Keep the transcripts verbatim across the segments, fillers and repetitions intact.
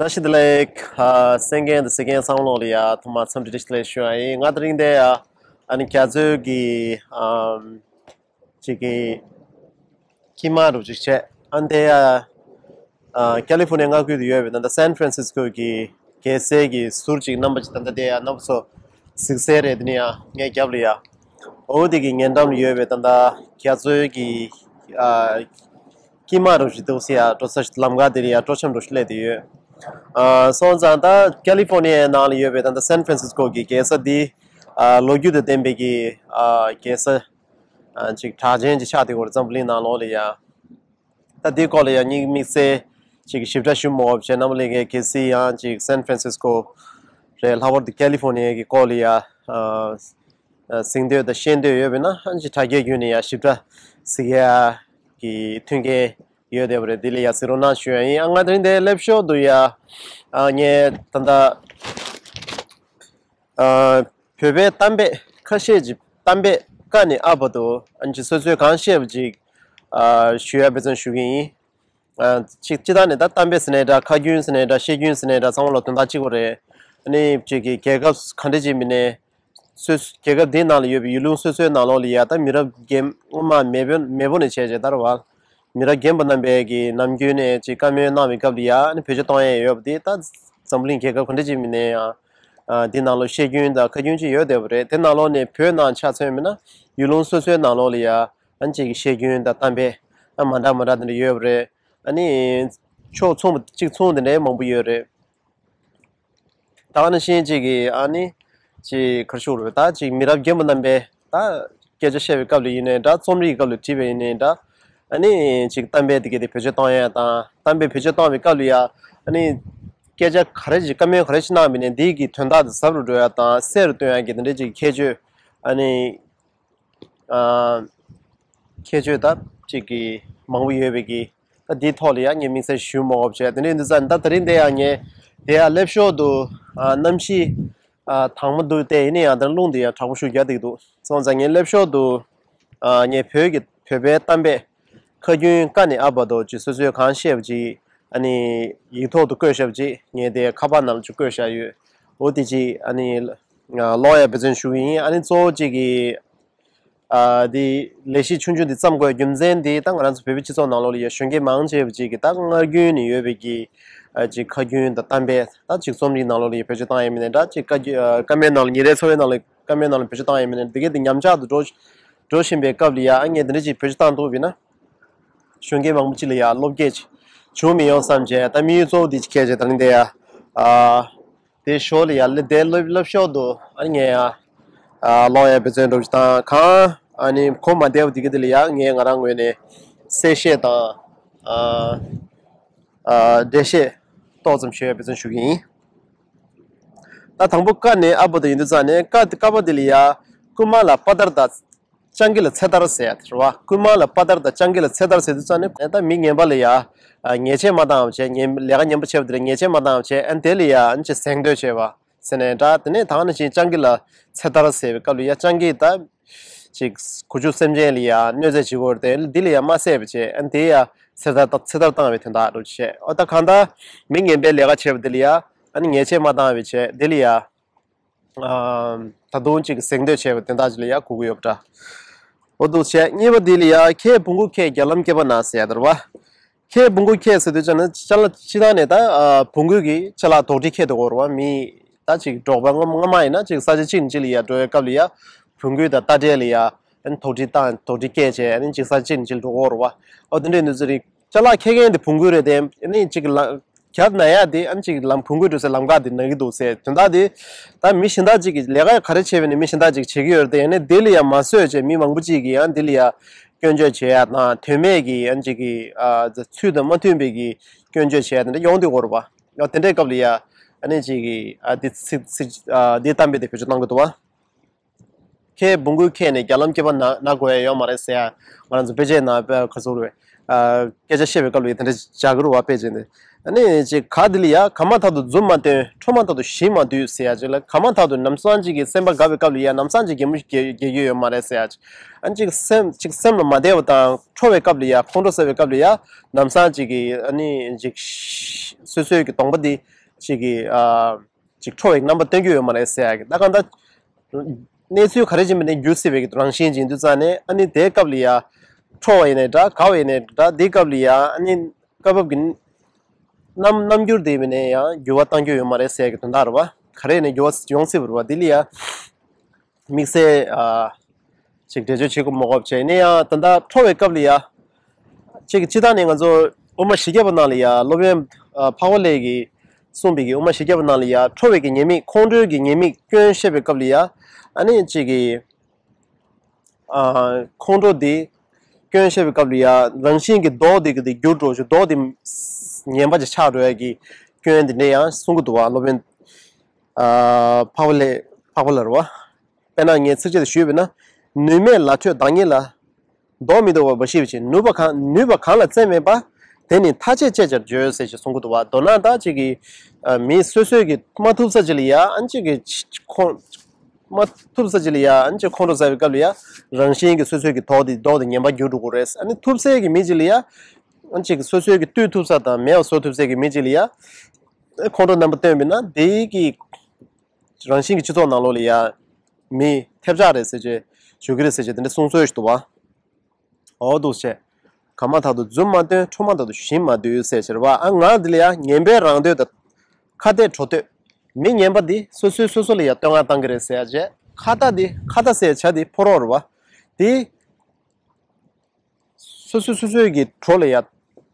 བཀྲ་ཤིས་བདེ་ལེགས། ཨ། གསན་མཁན་དང་གཟིགས་མཁན་ཚང་མ་ལོག་ལ་ཡ་ཐོག་མར་འཚམས་འདྲི་བཀྲ་ཤིས་བདེ་ལེགས་ཞུ་ཡ་ཡིན། ང་དེ་རིང་འདི་ཡ་ཨ་ནི་རྒྱ་མཚོའི་གི་ཨམ་ཅིག་གི་ཀྱི་མ་རུ་ཅིག་བྱས། ཨ་ནི་དེ་ཡ་ཨ་ཀ་ལི་ཧྥོར་ནི་ཡ་མངའ་ཁུལ་དུ་ཡོད་པའི་ད་ལྟ་སན་ཧྥ་རན་སིས་ཀོ་གི་རྒྱལ་སའི་གི་ཟུར་ཅིག་རྣམ་པ་ཅིག་ད་ལྟ་དེ་ཡ་རྣམ་པ་ཚོ་གཟིགས་གསལ་རེད། དེ་ནི་ཡ་ངའི་རྒྱབ་ལ་ཡ་འོ་དེ་གི་ཉེ་འགྲམ་ལ་ཡོད་པའི་ད་ལྟ་རྒྱ་མཚོའི་གི་ཨ་ཀྱི་མ་རུ་ཞིག་འདུག་སེ་ཡ་འགྲོ་ས་ལམ་ཁ་དེ་ལ་ཡ་སྤྲོ་འཆམ་རུ་ཞིག་སླེབས་བསྡད་ཡོད། ཨ་སོང་ཙང་ད་ཀ་ལི་ཧྥོར་ནི་ཡའི་ནང་ལ་ཡོད་པའི་ད་ལྟ་སན་ཧྥ་རན་སིས་ཀོ་གི་རྒྱལ་ས་འདི་ཨ་ལོ་རྒྱུས་དང་ལྡན་པའི་གི་ཨ་རྒྱལ་ས་ཨ་ཅིག་གྲགས་ཅན་ཅིག་ཆགས་བསྡད་ཡོད་རེད། འཛམ་བུ་གླིང་ནང་ལོགས་ལ་ཡ། ད་འདིའི་སྐོར་ལ་ཡང་སྙིང་དམིགས་བསལ་ཅིག་ཞིབ་ཕྲ་ཞུ་མ་དགོས་པ་བྱས། རྣམ་པ་ལྷན་རྒྱས་གལ་སྲིད་ཡང་ཅིག་སན་ཧྥ་རན་སིས་ཀོ་རེད། ལྷག་པར་དུ་ཀ་ལི་ཧྥོར་ནི་ཡའི་གི་སྐོར་ལ་ཡ་ཨ་གཟིགས་འདོད་དང་ཤེས་འདོད་ཡོད་པ་ཡིན་ན། ཨ་ཅིག་དྲ་རྒྱའི་བརྒྱུད་ནས་ཡ་ཞིབ་ཕྲ་གཟིགས་ཡ་གི་མཐུན་རྐྱེན་ཡོད་བསྡད་པ་རེད། འདི་ལ་ཡ་གཟིགས་རོགས་གནང་ཞུ་ཡ་ཡིན། ཨ་ང་དེ་རིང་འདིར་སླེབས་ཞོར་དུ་ཡ་ཨ་ངས་ད་ལྟ་ཨ་བོད་པའི་གཏམ་དཔེ་ཁ་ཤས་ཅིག་གཏམ་དཔེ་ཀ་ནས་ཨ་བར་དུ་ཨ་ཅིག་སོ་སོས་གང་ཤེས་པ་ཅིག་ཨ་ཞུ་ཡ་དཔེ་མཚོན་ཞུ་གི་ཡིན། ཨ་ཅིག་སྤྱིར་བཏང་ནས་ད་གཏམ་དཔེ་ཟེར་ནའི་འདྲ། ཁ་རྒྱུན་ཟེར་ནའི་འདྲ། བཤད་རྒྱུན་ཟེར་ནའི་འདྲ། ཚང་མ་ལ་དོན་དག་གཅིག་པ་རེད། ཨ་ནི་ཅིག་གི་རྒྱལ་ཁབ་ག་འདྲ་ཅིག་མིན་ནའི་སོ་རྒྱལ་ཁབ་འདིའི་ནང་ལ་ཡོད་པའི་ཡུལ་ལུང་སོ་སོའི་ནང་ལོགས་ལ་ཡ་ད་མི་རབས་རྒན་སྔོན་མ་མེས་པོ་མེས་པོ་ནས་བྱས་བྱས་ད་ར་བ། མི་རབས་རྒན་པ་རྣམ་པས་ཀྱི་ནམ་རྒྱུན་ནས་ཅིག་བཀའ་མོལ་གནང་བའི་སྐབས་ལ་ཡ་ཨ་ནི་བེད་སྤྱོད་གཏོང་ཡས་ཡོད་པ་འདི་ད་འཛམ་བུ་གླིང་རྒྱལ་ཁབ་ག་འདྲ་ཅིག་མིན་ནའི་ཡང་ཨ་འདི་ནང་ལོགས་བཤད་རྒྱུན་དང་ཁ་རྒྱུན་ཅིག་ཡོད་བསྡད་པ་རེད། དེ་ནང་ལོགས་ནས་བོད་ནང་ཆ་མཚོན་མིན་ན་ཡུལ་ལུང་སོ་སོའི་ནང་ལོགས་ལ་ཡ་ཨ་ནི་ཅིག་གི་བཤད་རྒྱུན་དང་གཏམ་དཔེ་ཨ་མ་འདྲ་མ་འདྲ་དེ་འདྲ་ཡོད་པ་རེད། ཨ་ནི་ཕྱོགས་མཚུངས་པ་གཅིག་མཚུངས་དེ་འདྲའི་མང་པོ་ཡོད་རེད། ད་ག་ནང་བཞིན་ཅིག་གི་ཨ་ནི་ཅིག་ག་རེ་ཞུ་དགོས་རེད། ད་ཅིག་མི་རབས་རྒན་པོ་རྣམ་པས་ད་སྐད་ཆ་བཤད་པའི་སྐབས་ལ་ཡིན་ནའི་འདྲ། རྩོམ་རིག་གི་སྐབས་ལ་བྲིས་པ་ཡིན་ནའི་འདྲ། ཨ་ནི་ཅིག་གཏམ་དཔེ་དེ་གའི་དེ་བེད་སྤྱོད་གཏོང་ཡ་དང་། གཏམ་དཔེ་བེད་སྤྱོད་གཏོང་བའི་སྐབས་ལ་ཡ་ཨ་ནི་སྐད་ཆ་ག་རེ་ཞིག་བཀའ་མོལ་ག་རེ་ཞིག་གནང་བ་ཡིན་ནའི་འདི་གི་དོན་དག་དེ་ཟབ་རུ་འགྲོ་ཡ་དང་གསལ་རུ་སྟོན་ཡ་གི་དེ་འདྲའི་ཅིག་ཁྱད་ཆོས་ཨ་ནི་ཨ་ཁྱད་ཆོས་ད་ཅིག་གི་མང་པོ་ཡོད་པའི་གི། ད་འདིའི་ཐོག་ལ་ཡང་ངས་དམིགས་བསལ་ཞུ་མ་དགོས་པ་བྱས། དེ་འདྲ་ཡིན་དུས་ཙང་ད་དེ་རིང་འདི་ཡང་ངས་དེ་ཡང་སླེབས་ཞོར་དུ་ཨ་གནམ་གཤིས་ཨ་དྭངས་མོ་འདུག་སྟེ། ཡིན་ན་ཡང་ད་རླུང་འདི་ཡང་དྲག་པོ་ཞེ་པོ་རྒྱག་བསྡད་ཀྱི་འདུག་སོང་ཙང་ངས་སླེབས་ཞོར་དུ་ཨ་ངས་བོད་ཀྱི་བོད་པའི་གཏམ་དཔེ་ཁ་རྒྱུན་ཀ་ནས་ཨ་བར་དུ་ཅིག་སོ་སོས་གང་ཤེས་པ་ཅིག་ཨ་ནི་ཡིག་ཐོག་ཏུ་བཀོད་བཞག་པ་ཅིག་ངས་དེ་ཁ་པར་ནང་ལ་ཅིག་བཀོད་བཞག་ཡོད། འོ་དེ་ཅིག་ཨ་ནི་ཀློག་ཡ་འབད་བརྩོན་ཞུ་གི་ཡིན། ཨ་ནི་གཙོ་བོ་ཅིག་གི་ཨ་འདི་ལས་གཞི་ཆུང་ཆུང་འདི་བརྩམས་དགོས་རྒྱུ་མཚན་འདི་ད་ང་རང་ཚོ་བོད་པའི་སྤྱི་ཚོགས་ནང་ལོགས་ལ་ཡ་གཞོན་སྐྱེས་མང་ཆེ་བ་ཅིག་གིས་ད་སྔར་རྒྱུན་ནས་ཡོད་པའི་གི་ཨ་ཅིག་ཁ་རྒྱུན་དང་གཏམ་དཔེ་ད་ཅིག་རྩོམ་རིག་ནང་ལོགས་ལ་ཡ་བེད་སྤྱོད་བཏང་ཡ་མིན་ནའི་འདྲ། ཅིག་བཀའ་བཀའ་མོལ་ནང་ལ་ཉིན་རེའི་འཚོ་བའི་ནང་ལ་བཀའ་མོལ་ནང་ལ་བེད་སྤྱོད་བཏང་ཡ་མིན་ནའི་འདི་གའི་འདི་ཉམས་ཆག་ཏུ་འགྲོ་འགྲོ་བཞིན་པའི་སྐབས་ལ་ཡ་ཨ་ངས་འདི་འདྲ་ཅིག་བེད་སྤྱོད་བཏང་ཐུབ་པ་ཡིན་ན་གཞོན་སྐྱེས་མང་པོ་ཅིག་ལ་ཡ་བློ་སྐྱེད་ཅིག་བྱུང་མི་ཡོང་བསམ་བྱས། ད་དམིགས་ཡུལ་གཙོ་བོ་འདི་ཅིག་ཁྱེད་ཅིག་ད་ནི་འདི་ཡ་ཨ། དེ་ཞོར་ལ་ཡ་ལེ་དེ་སློབ་སློབ་ཞོར་དུ་ཨ་ནི་ངས་ཡ་ཨ་ཀློག་ཡ་འབད་བརྩོན་འགྲོ་ཅིག་དང་། གང་ཨ་ནི་གོ་མ་བདེ་བ་དེ་ག་དེ་ལ་ཡ་ངས་ང་རང་ངོས་ནས་གསལ་བཤད་དང་ཨ་ཨ་འགྲེལ་བཤད་ཏོག་ཙམ་ཞུ་ཡ་འབད་བརྩོན་ཞུ་གི་ཡིན། ད་དང་པོ་ཀ་ནས་ཨ་བར་དུ་ཡིན་དུས་ཙང་ནས་ཀ་ཀ་པ་དེ་ལ་ཡ་རྐུན་མ་ལ་དཔའ་དར་དང་སྤྱང་ཀི་ལ་ཚེ་དར་ཟེར་ཡ་དེ་རེད་བ། རྐུན་མ་ལ་དཔའ་དར་དང་སྤྱང་ཀི་ལ་ཚེ་དར་ཟེར་དུས་ཙང་ནས་ད་མི་ངན་པ་ལ་ཡ་ཨ་ཉེས་ཆད་མ་བཏང་བ་བྱས། ངན་ལས་ཀ་ངན་པ་བྱས་པ་དེ་ལ་ཉེས་ཆད་མ་བཏང་བ་བྱས། ཨ་ནི་དེ་ལ་ཡ་ཨ་ནི་ཅིག་གཟེངས་བསྟོད་བྱས་པ་ཟེར་ནའི་འདྲ། དེ་ནས་ད་ག་ནང་བཞིན་སྤྱང་ཀི་ལ་ཚེ་དར་ཟེར་བའི་སྐབས་ལ་ཡ་སྤྱང་ཀི་ད་ཅིག་གོ་ཆུ་སེམས་ཅན་ལ་ཡ་གནོད་འཚེ་བྱེད་ཀྱི་ཡོད་རེད་དེ། འདི་ལ་ཡ་མ་བསད་པ་བྱས། ཨ་ནི་དེ་ཡ་ཚེ་དར་ཚེ་དར་བཏང་བའི་དོན་དག་འགྲོ་བྱས། ཨོ་ད་གང་ལྟར་མི་ངན་པའི་ལས་ཀ་བྱས་པ་དེ་ལ་ཡ་ཨ་ནི་ཉེས་ཆད་མ་བཏང་བ་བྱས། དེ་ལ་ཡ་ཨ་ད་དུང་ཅིག་གཟེངས་བསྟོད་བྱས་པའི་དོན་དག་ཅིག་ལ་ཡ་གོ་གི་ཡོད་པ་འདྲ། འོ་འདུག་བྱས། གཉིས་པ་འདི་ལ་ཡ་ཁྱེད་བོང་གུ་ཁྱེད་རྒྱ་ལམ་སྐེད་པ་ན་ཟེར་ཡ་དེ་རེད་བ། ཁྱེད་བོང་གུ་ཁྱེད་ཟེར་དུས་ཙམ་ན་ཅ་ལག་སྤྱིར་བཏང་ནས་ད་ཨ་བོང་གུ་གི་ཅ་ལག་དོག་དྲི་ཁྱེད་དུ་གོ་རེད་བ། མི་ད་ཅིག་འབྲོག་པ་སྔ་སྔ་མ་ཡིན་ན་ཅིག་ས་ཆ་གཅིག་ནས་གཅིག་ལ་ཡ་འགྲོ་བའི་སྐབས་ལ་ཡ་བོང་གུ་དང་རྟ་དྲེལ་ལ་ཡ་ཨ་ནི་དོག་དྲི་བཏང་དོག་དྲི་སྐྱེལ་བྱས། ཨ་ནི་ཅིག་ས་ཆ་གཅིག་ནས་གཅིག་ལ་འགྲོ་གོ་རེད་བ། ཨོ་དེ་འདྲའི་ནུས་ཚོད་རིག་ཅ་ལག་ཁྱེར་མཁན་དེ་བོང་གུ་རེད་དེ། ཨ་ནི་ཅིག་ལ་རྒྱབ་ན་ཡ་དེ་ཨ་ནི་ཅིག་ལམ་བོང་གུ་འགྲོ་སའི་ལམ་ཁ་དེ་ན་གི་འདུག་ཟེར་དོན་དག་དེ། ད་མི་གཞན་དག་ཅིག་གིས་ལས་ཀ་ག་རེ་བྱས་པ་ནས་མི་གཞན་དག་ཅིག་བྱེད་ཀྱི་ཡོད་རེད་དེ། ཨ་ནི་དེ་ལ་ཡ་མ་བཟོད་བྱས་མི་མང་པོ་ཅིག་གིས་ཡང་དེ་ལ་ཡ་སྐྱོན་བརྗོད་བྱེད་ཡ་དང་། དོན་མེད་ཀྱི་ཨ་ནི་ཅིག་གི་ཨ་ཚུལ་དང་མ་མཐུན་པའི་གི་སྐྱོན་བརྗོད་བྱེད་ཡ་དེ་འདྲ་ཡོང་དུས་གོ་རེད་བ། ཡང་དེ་འདྲའི་སྐབས་ལ་ཡ་ཨ་ནི་ཅིག་གི་ཨ་དེ་ཚིག་ཚིག་ཨ་དེ་གཏམ་དཔེ་དེ་བེད་སྤྱོད་གཏོང་གི་འདུག་བ། ཁྱེད་བོང་གུ་ཁྱེད་ནས་རྒྱ་ལམ་སྐེད་པ་ན་ན་དགོས་ཡ་ཡོད་མ་རེད་ཟེར་ཡ། ང་རང་ཚོ་དཔེ་ཆའི་ནང་དཔེ་ག་ཚོད་རེད། ཨ་སྐད་ཆ་བཤད་པའི་སྐབས་ལ་ཡ་དེ་འདྲ་བྱ་དགོས་རེད་བ། དཔེ་ཆ་འདི་ཨ་ནི་ཅིག་ག་འདི་ལ་ཡ་གང་མ་ཐག་ཏུ་རྫུན་མ་སྟོན། ཁྲོ་མ་ཐག་ཏུ་ཞིམ་མ་སྡུད་ཟེར་ཡ་ཅིག་ལ། གང་མ་ཐག་ཏུ་ལམ་སང་ཅིག་གི་སེམས་པ་དགའ་བའི་སྐབས་ལ་ཡ་ལམ་སང་ཅིག་གད་མོ་གད་གད་རྒྱུ་ཡོད་མ་རེད་ཟེར་ཡ་ཅིག་ཨ་ནི་ཅིག་སེམས་ཅིག་སེམས་ལ་མ་བདེ་བ་དང་ཁྲོ་བའི་སྐབས་ལ་ཡ་ཁོང་ཁྲོ་ཟ་བའི་སྐབས་ལ་ཡ་ལམ་སང་ཅིག་གི་ཨ་ནི་ཅིག་སོ་སོའི་གི་གདོང་པ་འདི་ ཅིག་གི་ཨ་ཅིག་ཁྲོ་བའི་རྣམ་པ་སྟོན་གྱི་ཡོད་མ་རེད་ཟེར་ཡ་གི། ད་གང་ལྟར་གནས་ཚུལ་ག་རེ་ཡིན་པ་ནས་འགྱུར་སྲིད་པའི་གི་རང་བཞིན་ཅིག་ཡིན་དུས་ཙང་ནས། ཨ་ནི་དེའི་སྐབས་ལ་ཡ་ཁྲོ་བ་ཡིན་ནའི་འདྲ། དགའ་བ་ཡིན་ནའི་འདྲ། དེའི་སྐབས་ལ་ཡ་ཨ་ནི་སྐབས་བབ་ཀྱི་རྣམ་རྣམ་འགྱུར་དེ་ཡིན་ནའི་ཡང་འགྱུར་བ་གཏང་རྒྱུ་ཡོད་མ་རེད་ཟེར་གྱི་དོན་དག་རེད་བ། ག་རེ་ཡིན་ནའི་འགྱུར་བ་ཡོང་སྲིད་པ་རེད་བ། དེ་ལ་ཡ་དམིགས་བསལ་ཨ་ཅིག་འགྲེལ་བརྗོད་བྱེད་དགོས་མ་དགོས་བྱས་ནས། ཡང་ད་ལྟ་ཁྲོ་བའི་སྐབས་ལ་ཡ་ཅིག་སྤྱིར་བཏང་ནས་ང་ཚོ་དབུ་མ་བཞི་བརྒྱ་པ་ནང་ལ་ཡ་སློབ་དཔོན་ཨ་འཕགས་པ་ལྷས་ཀྱིས་གསུངས་པའི་གི་དབུ་མ་བཞི་བརྒྱ་པ་ནང་ལ་ཡ་ཁྲོ་བའི་གི་ཉེས་དམིགས། ཁོང་ཁྲོའི་གི་ཉེས་དམིགས་སྐྱོན་བཤད་པའི་སྐབས་ལ་ཡ་ཨ་ནི་ཅིག་གི་ཨ་ཁོང་ཁྲོ་དེ་སྐྱོན་བཤད་པའི་སྐབས་ལ་ཡ་རང་བཞིན་གྱི་མདོག་དེ་གི་དེ་འགྱུར་འགྲོ་ཞིང་། མདོག་དེ་ངན་པ་ཅིག་ཆགས་འགྲོ་ཡ་གི་སྐྱོན་དེ་འདྲ་ཡང་གསུང་གི་འདུག་བ། སློབ་དཔོན་ཨ་འཕགས་པ་ལྷས། འཕགས་པ་ལྷས་རེད་བ། དཔེར་ན་ངས་ཚིགས་བཅད་དུ་ཞུས་པས་ན། ནུས་མེད་ལ་ཁྲོས་བདག་ཉིད་ལ། མདོག་མི་སྡུག་པ་འབའ་ཞིག་བྱེད། ནུས་པ་གང་ནུས་པ་གང་ལ་བཙན་མེད་པ། དེ་ནི་མཐའ་བཅད་བཅད་བྱར་བརྗོད་ཟེར་ཞེས་གསུང་གི་འདུག་བ། མདོར་ན་ད་ཅིག་གི་ཨ་མི་སོ་སོའི་གི་མ་ཐུབ་ས་ཅིག་ལ་ཡ་ཨ་ཅིག་གི་ཁོང་མ་ཐུབ་ས་ཅིག་ལ་ཡ་ཨ་ཅིག་ཁོང་ཁྲོ་ཟ་བའི་སྐབས་ལ་ཡ་རང་བཞིན་གྱི་སོ་སོའི་གི་མདོག་དེ་མདོག་དེ་ངན་པ་འགྱུར་འགྲོ་གི་རེད། ཨ་ནི་ཐུབ་སའི་གི་མི་ཅིག་ལ་ཡ་ཨ་ཅིག་སོ་སོའི་གི་ལྟོས་ཐུབ་ས་དང་མེད་པ་བཟོ་ཐུབ་སའི་གི་མི་ཅིག་ལ་ཡ་ཁོང་ཁྲོ་རྣམ་པ་སྟོན་པས་ན། དེའི་གི་རང་བཞིན་གྱི་སྤྱི་ཚོགས་ནང་ལོགས་ལ་ཡ་མི་ཐེབས་ཆག་རེད་ཟེར་བྱས་ཞུ་གི་རེད་ཟེར་བྱས་དེ་འདྲ་གསུང་སྲོལ་ཞིག་འདུག་བ། འོ་འདུག་བྱས། གང་མ་ཐག་ཏུ་རྫུན་མ་སྟོན། ཁྲོ་མ་ཐག་ཏུ་ཞིམ་མ་བསྡུས་ཟེར་བྱས་རེད་བ། ཨ་ང་འདི་ལ་ཡ་ངན་པའི་རང་འདོད་དང་ཁ་གཏད་གྲོགས་འདོད། མི་ངན་པ་འདི་སོ་སོས་སོ་སོ་ལ་ཡ་བསྟོད་བསྔགས་བཏང་གི་རེད་ཟེར་ཡ་བྱས། ཁ་བརྡ་འདི་ཁ་བརྡ་ཟེར་བྱ་འདི་ཕོ་རོག་རེད་བ། དེ་སོ་སོས་སོ་སོའི་གི་གྲོགས་ལ་ཡ་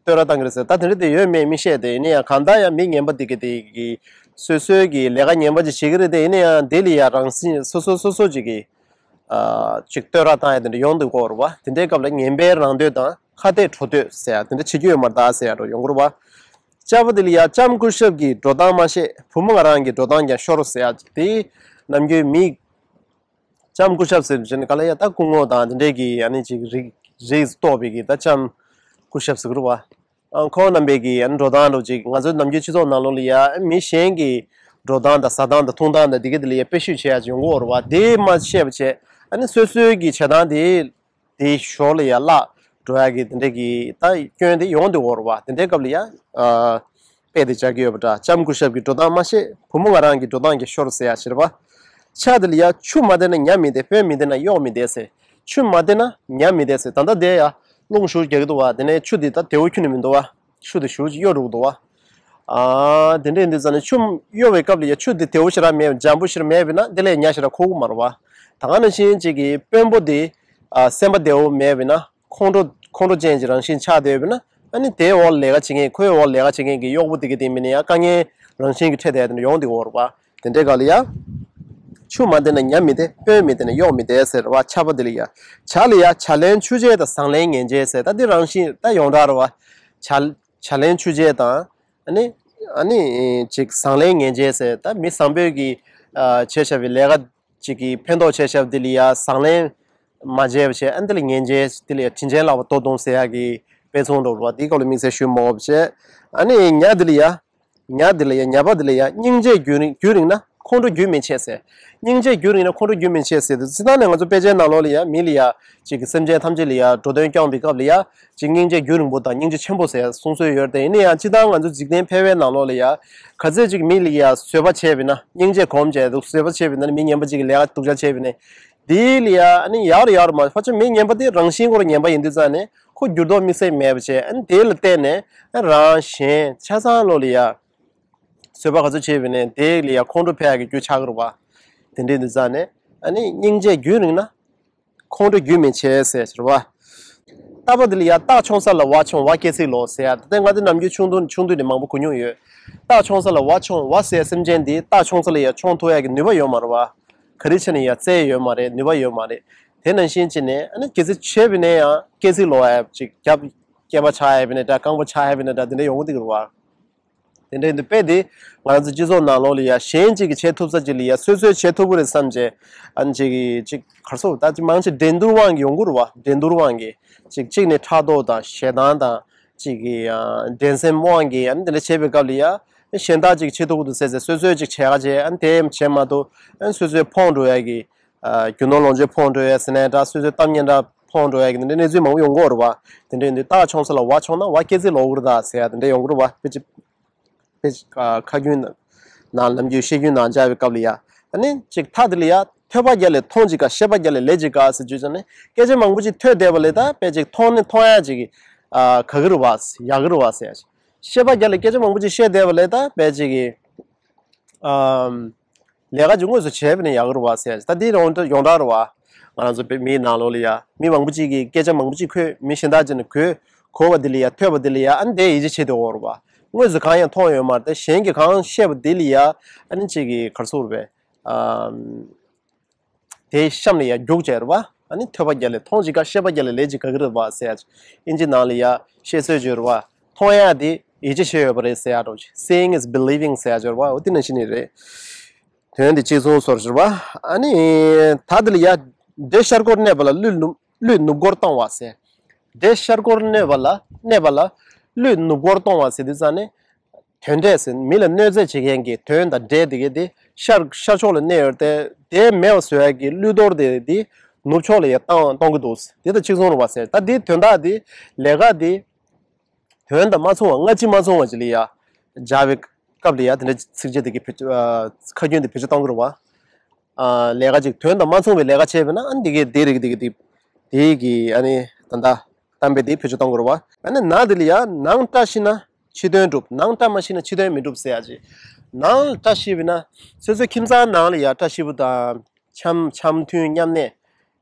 བསྟོད་ར་བཏང་གི་རེད་ཟེར། ད་དེ་འདྲ་དེ་ཡོད་མེད་མི་ཤེས་ཏེ། ཡིན་ན་ཡང་གང་ལྟར་ཡང་མི་ངན་པ་དེ་གི་དེ་གི་སོ་སོའི་གི་ལས་ཀ་ངན་པ་ཅིག་བྱེད་ཀྱི་རེད་དེ། ཡིན་ན་ཡང་དེ་ལ་ཡ་རང་བཞིན་སོ་སོ་སོ་སོ་ཅིག་གི་ཨ་ཅིག་བསྟོད་ར་བཏང་ཡ་དེ་འདྲ་ཡོང་འདུག་གོ་རེད་བ། དེ་འདྲའི་སྐབས་ལ་ངན་པའི་རང་འདོད་དང་ཁ་གཏད་གྲོགས་འདོད་ཟེར་ཡ་དེ་འདྲ་བྱེད་རྒྱུ་ཡོད་མ་རེད་ད་ཟེར་ཡ་འདྲ་ཡོང་གི་རེད་བ། ལྕགས་པ་དེ་ལ་ཡ་ལྕམ་སྐུ་ཞབས་ཀྱི་འགྲོ་སྟངས་མ་ཤེས། བུ་མོ་ང་རང་གི་འགྲོ་སྟངས་ཀྱང་ཤོར་ཟེར་ཡ་དེ་ནམ་རྒྱུན་མི་ལྕམ་སྐུ་ཞབས་ཟེར་བཞིན་ག་ལ་ཡ་ད་སྐུ་ངོ་དང་དེ་འདྲས་ཀྱི་ཨ་ནི་ཅིག་རིགས་རིགས་གཏོགས་པའི་གི་ད་ལྕམ་སྐུ་ཞབས་ཟེར་གི་རེད་བ། ཨ་ཁོང་རྣམ་པས་ཀྱི་ཨ་ནི་འགྲོ་སྟངས་འདྲ་ཅིག་ང་ཚོའི་ནམ་རྒྱུན་སྤྱི་ཚོགས་ནང་ལོགས་ལ་ཡ་མི་གཞན་གྱི་འགྲོ་སྟངས་དང་ཟ་སྟངས་དང་འཐུང་སྟངས་དང་དེ་ག་དེ་ལ་ཡ་དཔེ་བཤུས་བྱེད་ཡ་ཅིག་ཡོང་གི་ཡོད་རེད་བ། དེ་མ་ཤེས་པ་བྱས། ཨ་ནི་སོ་སོའི་གི་བྱེད་སྟངས་དེ་དེའི་ཞོར་ལ་ཡ་བརླག་འགྲོ་ཡ་གི་དེ་འདྲས་ཀྱི་ད་སྐྱོན་དེ་ཡོང་འདུག་གོ་རེད་བ། དེ་འདྲའི་སྐབས་ལ་ཡ་ཨ་དཔེ་དེ་སྦྱར་གྱི་ཡོད་པ་འདྲ། ལྕམ་སྐུ་ཞབས་ཀྱི་འགྲོ་སྟངས་མ་ཤེས། བུ་མོ་ང་རང་གི་འགྲོ་སྟངས་ཀྱང་ཤོར་ཟེར་ཡ་ཞེས་པ། ལྕགས་དེ་ལ་ཡ་ཆུ་མ་བསྟེན་ན་ཉ་མི་བདེ། སྤོས་མི་བསྟེན་ན་གཡོག་མི་བདེ་ཟེར། ཆུ་མ་བསྟེན་ན་ཉ་མི་བདེ་ཟེར། ད་ལྟ་དེ་ཡ་རླུང་ཞུགས་རྒྱག་གི་འདུག་བ། དེ་ནས་ཆུ་དེ་ད་བདེ་བོ་ཁྱོན་ནས་མི་འདུག་བ། ཆུ་དེ་ཞུགས་ཀྱིས་གཡོ་འགྲོ་གི་འདུག་བ། ཨ་དེ་འདྲས་འདི་ཙམ་ནས་ཆུ་གཡོ་བའི་སྐབས་ལ་ཡ་ཆུ་དེ་བདེ་བོ་ཞེ་དྲག་མེད་པ་འཇམ་པོ་ཞེ་དྲག་མེད་པ་ཡིན་ན་དེ་ལ་ཉ་ཞེ་དྲག་ཁུག་གི་མ་རེད་བ། ད་ག་ནང་བཞིན་ཅིག་གི་དཔོན་པོ་དེ་ཨ་སེམས་པ་བདེ་བོ་མེད་པ་ཡིན་ན། ཁོང་ཁྲོ་ཁོང་ཁྲོ་ཅན་གྱི་རང་བཞིན་ཆགས་བསྡད་ཡོད་པ་ན། ཨ་ནི་དེའི་འོག་ལས་ཀ་བྱེད་མཁན། ཁོའི་འོག་ལས་ཀ་བྱེད་མཁན་གྱི་གཡོག་པོ་དེ་ག་དེ་མིན་ན་ཡང་དཀའ་ངལ་རང་བཞིན་གྱིས་འཕྲད་བསྡད་དེ་ཡོང་བསྡད་ཡོད་རེད་པ། དེ་འདྲའི་སྐབས་ལ་ཡ། ཆུ་མ་བསྟེན་ན་ཉ་མི་བདེ། སྤོས་མི་བསྟེན་ན་གཡོག་མི་བདེ་ཟེར་བ། ཆར་པ་དེ་ལ་ཡ། བྱ་ལ་ཡ་བྱ་ལེན་ཆུ་བྱད་དང་ཟངས་ལེན་ངན་བྱད་ཟེར། ད་འདི་རང་བཞིན་ད་ཡོངས་གྲགས་རེད་པ། བྱ་བྱ་ལེན་ཆུ་བྱད་དང་། ཨ་ནི་ཨ་ནི་ཅིག་ཟངས་ལེན་ངན་བྱད་ཟེར། ད་མི་བཟང་པོས་ཀྱི་ཨ་བྱས་བཞག་པའི་ལས་ཀ་ཅིག་གི་ཕན་ཐོགས་བྱས་བཞག་པ་དེ་ལ་ཡ་ཟངས་ལེན་མ་བྱས་པ་བྱས། ཨ་ནི་དེ་ལ་ངན་བྱད། དེ་ལ་ཡ་དྲིན་ཅན་ལག་པ་ལྟོ་བརྡུང་ཟེར་ཡག་གི་དཔེ་མཚོན་འདྲ་བོ་རེད་པ། དེའི་སྐོར་ལ་དམིགས་བསལ་ཞུ་མ་དགོས་པ་བྱས། ཨ་ནི་ཉ་དེ་ལ་ཡ། ཉ་དེ་ལ་ཡ། ཉ་པ་དེ་ལ་ཡ། སྙིང་རྗེ་རྒྱུན་རིང་རྒྱུན་རིང་ན་ཁོང་ཁྲོ་རྒྱུན་མི་ཆད་ཟེར། སྙིང་རྗེ་རྒྱུན་རིང་ན་ཁོང་ཁྲོ་རྒྱུན་མི་ཆད་ཟེར་དུས། སྤྱིར་བཏང་ནས་ང་ཚོ་དཔེ་ཆའི་ནང་ལོགས་ལ་ཡ་མི་ལ་ཡ་ཅིག་གི་སེམས་ཅན་ཐམས་ཅད་ལ་ཡ་འགྲོ་དོན་སྐྱོང་བའི་སྐབས་ལ་ཡ་ཅིག་སྙིང་རྗེ་རྒྱུན་རིང་པོ་དང་སྙིང་རྗེ་ཆེན་པོ་ཟེར་གསུང་སྲོལ་ཡོད་རེད་དེ། ཡིན་ན་ཡང་སྤྱིར་བཏང་ང་ཚོ་འཇིག་རྟེན་ཕལ་པའི་ནང་ལོགས་ལ་ཡ་ག་ཚོད་ཅིག་མི་ལ་ཡ་བཟོད་པ་བྱས་པ་ཡིན་ན། སྙིང་རྗེ་གོམས་བྱས་འདུག་བཟོད་པ་བྱས་པ་ཡིན་ན། མི་ངན་པ་ཅིག་གི་ལས་ཀ་སྡུག་ཅག་བྱས་པ་ཡིན་ན། དེ་ལ་ཡ་ཨ་ནི་ཡག་རུ་ཡག་རུ་མ། ཕལ་ཆེར་མི་ངན་པ་དེ་རང་བཞིན་ཁོ་རང་ངན་པ་ཡིན་དུས་ཙང་ནས་ཁོ་འགྱུར་ལྡོག་དམིགས་བསལ་མེད་པ་བྱས། ཨ་ནི་དེ་ལ་བརྟེན་ནས་རང་གཞན་ཆ་ཚང་ལོགས་ལ་ཡ་བཟོད་པ་ག་ཚོད་བྱས་པ་ཡིན་ན་དེ་ལ་ཡ་ཁོང་ཁྲོ་འཕེལ་ཡག་གི་རྒྱུ་ཆགས་ཀྱི་རེད་པ། དེ་འདྲ་ཡིན་དུས་ཙང་ནས་ཨ་ནི་སྙིང་རྗེ་རྒྱུན་རིང་ན་ཁོང་ཁྲོ་རྒྱུན་མི་ཆད་ཟེར་བ། རྟ་པ་དེ་ལ་ཡ་སྟག་མཆོང་ས་ལ་ཝ་མཆོང་། ཝ་སྐེ་ཚིག་ལོག་ཟེར་ཡ། ད་ལྟ་ང་ཚོ་ནམ་རྒྱུན་ཆུང་དུས་ཆུང་དུས་ནས་མང་པོ་གོ་མྱོང་ཡོད། སྟག་མཆོང་ས་ལ་ཝ་མཆོང་། ཝ་ཟེར་སེམས་ཅན་འདི་སྟག་མཆོང་ས་ལ་ཡ་མཆོང་ཐུབ་ཡ་གི་ནུས་པ་ཡོད་མ་རེད་བ། ག་རེ་བྱས་ནས་ཡ་རྩལ་ཡོད་མ་རེད། ནུས་པ་ཡོད་མ་རེད། དེ་ནང་བཞིན་བྱས་ནས་ཨ་ནི་སྐེ་ཚིག་ཆེ་བས་ནས་ཡང་སྐེ་ཚིག་ལོག་ཡ་ཅིག་རྒྱབ་སྐེད་པ་ཆག་ཡ་བས་ནས་འདྲ། རྐང་པ་ཆག་ཡ་བས་ནས་འདྲ། དེ་འདྲ་ཡོང་གི་འདུག་རེད་བ། དེ་འདྲ་ཡིན་དུས་དཔེ་དེ་ང་ཚོ་སྤྱི་ཚོགས་ནང་ལོགས་ལ་ཡ་གཞན་གཅིག་གིས་བྱེད་ཐུབ་ས་ཅིག་ལ་ཡ་སོ་སོས་བྱེད་ཐུབ་ཀྱི་རེད་བསམ་བྱས། ཨ་ནི་ཅིག་གིས་ཅིག་ག་རེ་ཟེར། ད་ཅིག་མང་ཆེ་འགྲན་བསྡུར་དབང་གིས་ཡོང་གི་རེད་བ། འགྲན་བསྡུར་དབང་གིས་ཅིག་གཅིག་ནས་ཕྲག་དོག་དང་ཞེ་སྡང་དང་། ཅིག་གིས་ཨ་འགྲན་སེམས་དབང་གིས་ཨ་ནི་དེ་འདྲ་བྱེད་པའི་སྐབས་ལ་ཡ་གཞན་དག་ཅིག་བྱེད་ཐུབ་ཀྱི་འདུག་ཟེར་ཟེར་སོ་སོས་ཅིག་བྱེད་ག་བྱས། ཨ་ནི་དེ་བྱེད་མ་ཐུབ། ཨ་ནི་སོ་སོས་ཕོངས་འགྲོ་ཡ་གི། ཨ་རྒྱུ་ནོར་ལོངས་སྤྱོད་ཕོངས་འགྲོ་ཡ་ཟེར་ནའི་འདྲ། སོ་སོའི་གཏམ་སྙན་གྲགས་ཕོངས་འགྲོ་ཡ་གི་འདི་འདྲའི་གནས་ཚུལ་མང་པོ་ཡོང་གི་ཡོད་རེད་བ། དེ་འདྲ་ཡིན་དུས་སྟག་མཆོང་ས་ལ་ཝ་མཆོང་ན་ཝ་སྐེ་ཚིག་ལོག་གི་རེད་ད་ཟེར་ཡ་དེ་འདྲ་ཡོང་གི་རེད་བ། དཔེ་ཅིག་དཔེ་ཅིག་ཨ་ཁ་རྒྱུན་ནང་ ནང་ནམ་རྒྱུན་བཤད་རྒྱུན་ནང་སྦྱར་བའི་སྐབས་ལ་ཡ། ཨ་ནི་ཅིག་མཐའ་དེ་ལ་ཡ་ཐོས་པ་བརྒྱ་ལས་མཐོང་གཅིག་དཀའ། ཤེས་པ་བརྒྱ་ལས་ལས་གཅིག་དཀའ་ཟེར་བརྗོད་ཙང་ནི་སྐད་ཆ་མང་པོ་ཅིག་ཐོས་བསྡད་པ་ལས་ད་དཔེ་ཅིག་མཐོང་ནི་མཐོང་ཡ་ཅིག་གི་ཨ་དགའ་གི་རེད་བ། ཡག་གི་རེད་བ་ཟེར་ཡ་ཅིག་ཤེས་པ་བརྒྱ་ལས་སྐད་ཆ་མང་པོ་ཅིག་བཤད་བསྡད་པ་ལས་ད་དཔེ་ཅིག་གི་ཨམ། ལས་ཀ་ཅིག་དངོས་སུ་བྱས་པ་ནི་ཡག་གི་རེད་བ་ཟེར་ཡ་ཅིག་ད་འདི་ཡོངས་གྲགས་ཡོངས་གྲགས་རེད་བ། ང་རང་ཚོ་བོད་མིའི་ནང་ལོགས་ལ་ཡ་མི་མང་པོ་ཅིག་གིས་སྐད་ཆ་མང་པོ་ཅིག་གོ་མི་གཞན་དག་ཅིག་ནས་གོ་གོ་བ་འདི་ལ་ཡ་ཐོས་པ་འདི་ལ་ཡ་ཨ་ནི་དེ་ཡིད་ཆེས་བྱེད་དེ་འོར་བ། དངོས་སུ་གང་ཡང་མཐོང་ཡོད་མ་རེད་དེ་གཞན་གྱིས་གང་བཤད་པ་འདི་ལ་ཡ་ཨ་ནི་ཅིག་གི་གར་སོང་རེད་པས། ཨམ། དེའི་གཤམ་ལ་ཡ་རྒྱུགས་བྱས་རེད་བ། ཨ་ནི་ཐོས་པ་བརྒྱ་ལས་མཐོང་གཅིག་དཀའ། ཤེས་པ་བརྒྱ་ལས་ལས་གཅིག་དགའ་གི་རེད་བ་ཟེར་ཡ་ཅིག་ཨིན་ཇི་ནང་ལ་ཡ་བཤད་སྲོལ་ཅིག་ཡོད་རེད་བ། མཐོང་ཡ་དེ་ཡིད་ཆེས་བྱེད་ཡོད་པ་རེད་ཟེར་ཡ་འདྲ་ཅིག Seeing is believing ཟེར་ཡ་ཅིག་ཡོད་རེད་བ། འོ་དེ་ནང་བཞིན་ནི་རེད། དོན་དེ་གཅིག་མཚུངས་སོར་ཟེར་བ། ཨ་ནི་ད་དེ་ལ་ཡ་འདྲེ་ཤར་སྒོར་གནས་པ་ལ་ཀླུས་ནུབ་ཀླུས་ནུབ་སྒོར་གཏོང་བ་ཟེར། འདྲེ་ཤར་སྒོར་གནས་པ་ལ་གནས་པ་ལ་ཀླུས་ནུབ་སྒོར་གཏོང་བ་ཟེར་དུས་ཙང་ནི། དོན་འབྲས་ཟེར་མི་ལ་གནོད་འཚེ་བྱེད་མཁན་གྱི་དོན་དང་འབྲས་དེ་གས་དེ་ཤར་ཤར་ཕྱོགས་ལ་གནས་ཡོད་དེ་དེ་མེད་པ་བཟོ་ཡ་གི་ཀླུས་གཏོར་དེ་དེ་ནུབ་ཕྱོགས་ལ་ཡ་བཏང་གཏོང་གི་འདུག་དེ་དང་གཅིག་མཚུངས་རེད་བ་ཟེར། ད་དེ་དོན་དག་དེ་ལས་ཀ་དེ། དོན་དང་མ་མཚུངས་པ་སྔ་ཕྱི་མ་མཚུངས་པ་ཅིག་ལ་ཡ་སྦྱར་བའི་སྐབས་ལ་ཡ་དེ་འདྲ་ཚིགས་བཅད་དེ་གི་བེད་སྤྱོད་ཨ། ཁ་རྒྱུན་དེ་བེད་སྤྱོད་གཏོང་གི་རེད་བ། ཨ། ལས་ཀ་ཅིག་དོན་དང་མ་མཚུངས་པའི་ལས་ཀ་བྱས་པ་ན་ཨ་ནི་འདི་གའི་འདི་རིགས་འདི་གི་འདི་འདི་གི་ཨ་ནི་ད་ལྟ་གཏམ་དཔེ་འདི་བེད་སྤྱོད་གཏོང་དགོས་རེད་བ། ཨ་ནི་ནང་འདི་ལ་ཡ་ནང་བཀྲ་ཤིས་ན་ཕྱི་དོན་འགྲུབ། ནང་བཀྲ་མ་ཤིས་ན་ཕྱི་དོན་མི་འགྲུབ་ཟེར་ཡ་ཅིག་ནང་ལ་བཀྲ་ཤིས་པ་ན་སོ་སོའི་ཁྱིམ་ཚང་ནང་ལ་ཡ་བཀྲ་ཤིས་པོ་དང་འཆམ་འཆམ་མཐུན་མཉམ་གནས་